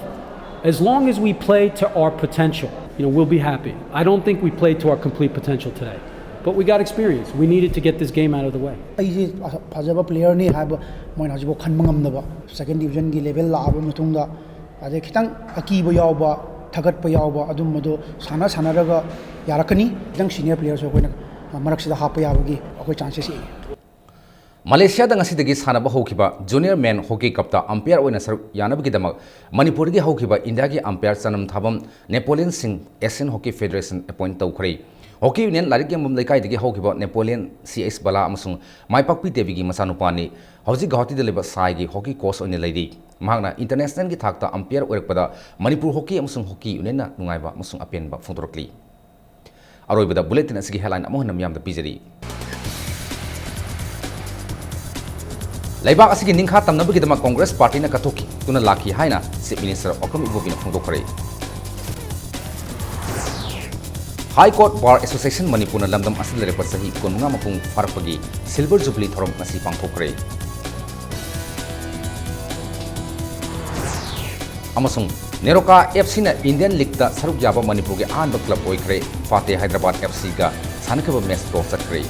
As long as we play to our potential, you know, we'll be happy. I don't think we played to our complete potential today, but we got experience. We needed to get this game out of the way. ꯑꯩꯁꯦ ꯐꯖꯕ player ꯅꯤ ꯍꯥꯏꯕ ꯃꯣꯏꯅ ꯍꯧꯖꯤꯛꯐꯥꯎ ꯈꯟꯕ ꯉꯝꯗꯕ, second division ꯒꯤ level ꯂꯥꯛꯑꯕ ꯃꯇꯨꯡꯗ ꯑꯗꯩ ꯈꯤꯇꯪ ꯑꯀꯤꯕ ꯌꯥꯎꯕ, ꯊꯥꯒꯠꯄ ꯌꯥꯎꯕ, ꯑꯗꯨꯝꯕꯗꯣ ꯁꯥꯟꯅ ꯁꯥꯟꯅꯔꯒ ꯌꯥꯔꯛꯀꯅꯤ꯫ ꯈꯤꯇꯪ senior playerꯁꯨ ꯑꯩꯈꯣꯏꯅ ꯃꯔꯛꯁꯤꯗ ꯍꯥꯞꯄ ꯌꯥꯕꯒꯤ ꯑꯩꯈꯣꯏ chances ꯌꯦꯡꯉꯤ꯫ ꯃꯂꯦꯁꯤꯌꯥꯗ ꯉꯁꯤꯗꯒꯤ ꯁꯥꯟꯅꯕ ꯍꯧꯈꯤꯕ Junior Men Hockey Cupꯇ umpire ꯑꯣꯏꯅ ꯁꯔꯨꯛ ꯌꯥꯅꯕꯒꯤꯗꯃꯛ ꯃꯅꯤꯄꯨꯔꯗꯒꯤ ꯍꯧꯈꯤꯕ ꯏꯟꯗꯤꯌꯥꯒꯤ umpire ꯆꯅꯝ ꯊꯥꯕꯝ ꯅꯦꯄꯣꯂꯤꯌꯟ ꯁꯤꯡ Asian Hockey Federation appoint ꯇꯧꯈ꯭ꯔꯦ꯫ ꯍꯣꯀꯤ ꯌꯨꯅꯤꯌꯟ ꯂꯥꯏꯔꯤꯛ ꯌꯦꯡꯐꯝ ꯂꯩꯀꯥꯏꯗꯒꯤ ꯍꯧꯈꯤꯕ ꯅꯦꯄꯣꯂꯤꯌꯟ ꯁꯤ ꯑꯩꯆ ꯕꯂꯥ ꯑꯃꯁꯨꯡ ꯃꯥꯏꯄꯥꯛꯄꯤ ꯗꯦꯕꯤꯒꯤ ꯃꯆꯥꯅꯨꯄꯥꯅꯤ꯫ ꯍꯧꯖꯤꯛ ꯒꯧꯍꯥꯇꯤꯗ ꯂꯩꯕ ꯁꯥꯏꯒꯤ ꯍꯣꯀꯤ coach ꯑꯣꯏꯅ ꯂꯩꯔꯤ꯫ ꯃꯍꯥꯛꯅ internationalꯒꯤ ꯊꯥꯛꯇ umpire ꯑꯣꯏꯔꯛꯄꯗ ꯃꯅꯤꯄꯨꯔ ꯍꯣꯀꯤ ꯑꯃꯁꯨꯡ ꯍꯣꯀꯤ ꯌꯨꯅꯤꯌꯟꯅ ꯅꯨꯡꯉꯥꯏꯕ ꯑꯃꯁꯨꯡ ꯑꯄꯦꯟꯕ ꯐꯣꯡꯗꯣꯔꯛꯂꯤ꯫ ꯑꯔꯣꯏꯕꯗ bulletin ꯑꯁꯤꯒꯤ headline ꯑꯃꯨꯛ ꯍꯟꯅ ꯃꯤꯌꯥꯝꯗ ꯄꯤꯖꯔꯤ꯫ ꯂꯩꯕꯥꯛ ꯑꯁꯤꯒꯤ ꯅꯤꯡꯈꯥ ꯇꯝꯅꯕꯒꯤꯗꯃꯛ ꯀꯣꯡꯒ꯭ꯔꯦꯁ ꯄꯥꯔꯇꯤꯅ ꯀꯠꯊꯣꯛꯈꯤ ꯇꯨꯅ ꯂꯥꯛꯈꯤ ꯍꯥꯏꯅ Chief Minister ꯑꯣꯀ꯭ꯔꯝ ꯏꯕꯣꯕꯤꯅ ꯐꯣꯡꯗꯣꯛꯈ꯭ꯔꯦ꯫ High Court Bar Association ꯃꯅꯤꯄꯨꯔꯅ ꯂꯝꯗꯝ ꯑꯁꯤꯗ ꯂꯩꯔꯛꯄ ꯆꯍꯤ ꯀꯨꯟꯃꯉꯥ ꯃꯄꯨꯡ ꯐꯥꯔꯛꯄꯒꯤ Silver Jubilee ꯊꯧꯔꯝ ꯉꯁꯤ ꯄꯥꯡꯊꯣꯛꯈ꯭ꯔꯦ꯫ ꯑꯃꯁꯨꯡ ꯅꯦꯔꯣꯀꯥ ꯑꯦꯐ ꯁꯤꯅ Indian Leagueꯇ ꯁꯔꯨꯛ ꯌꯥꯕ ꯃꯅꯤꯄꯨꯔꯒꯤ ꯑꯍꯥꯟꯕ club ꯑꯣꯏꯈ꯭ꯔꯦ꯫ ꯐꯥꯇꯦ ꯍꯥꯏꯗ꯭ꯔꯕꯥꯗ ꯑꯦꯐ ꯁꯤꯒ ꯁꯥꯟꯅꯈꯤꯕ match draw ꯆꯠꯈ꯭ꯔꯦ꯫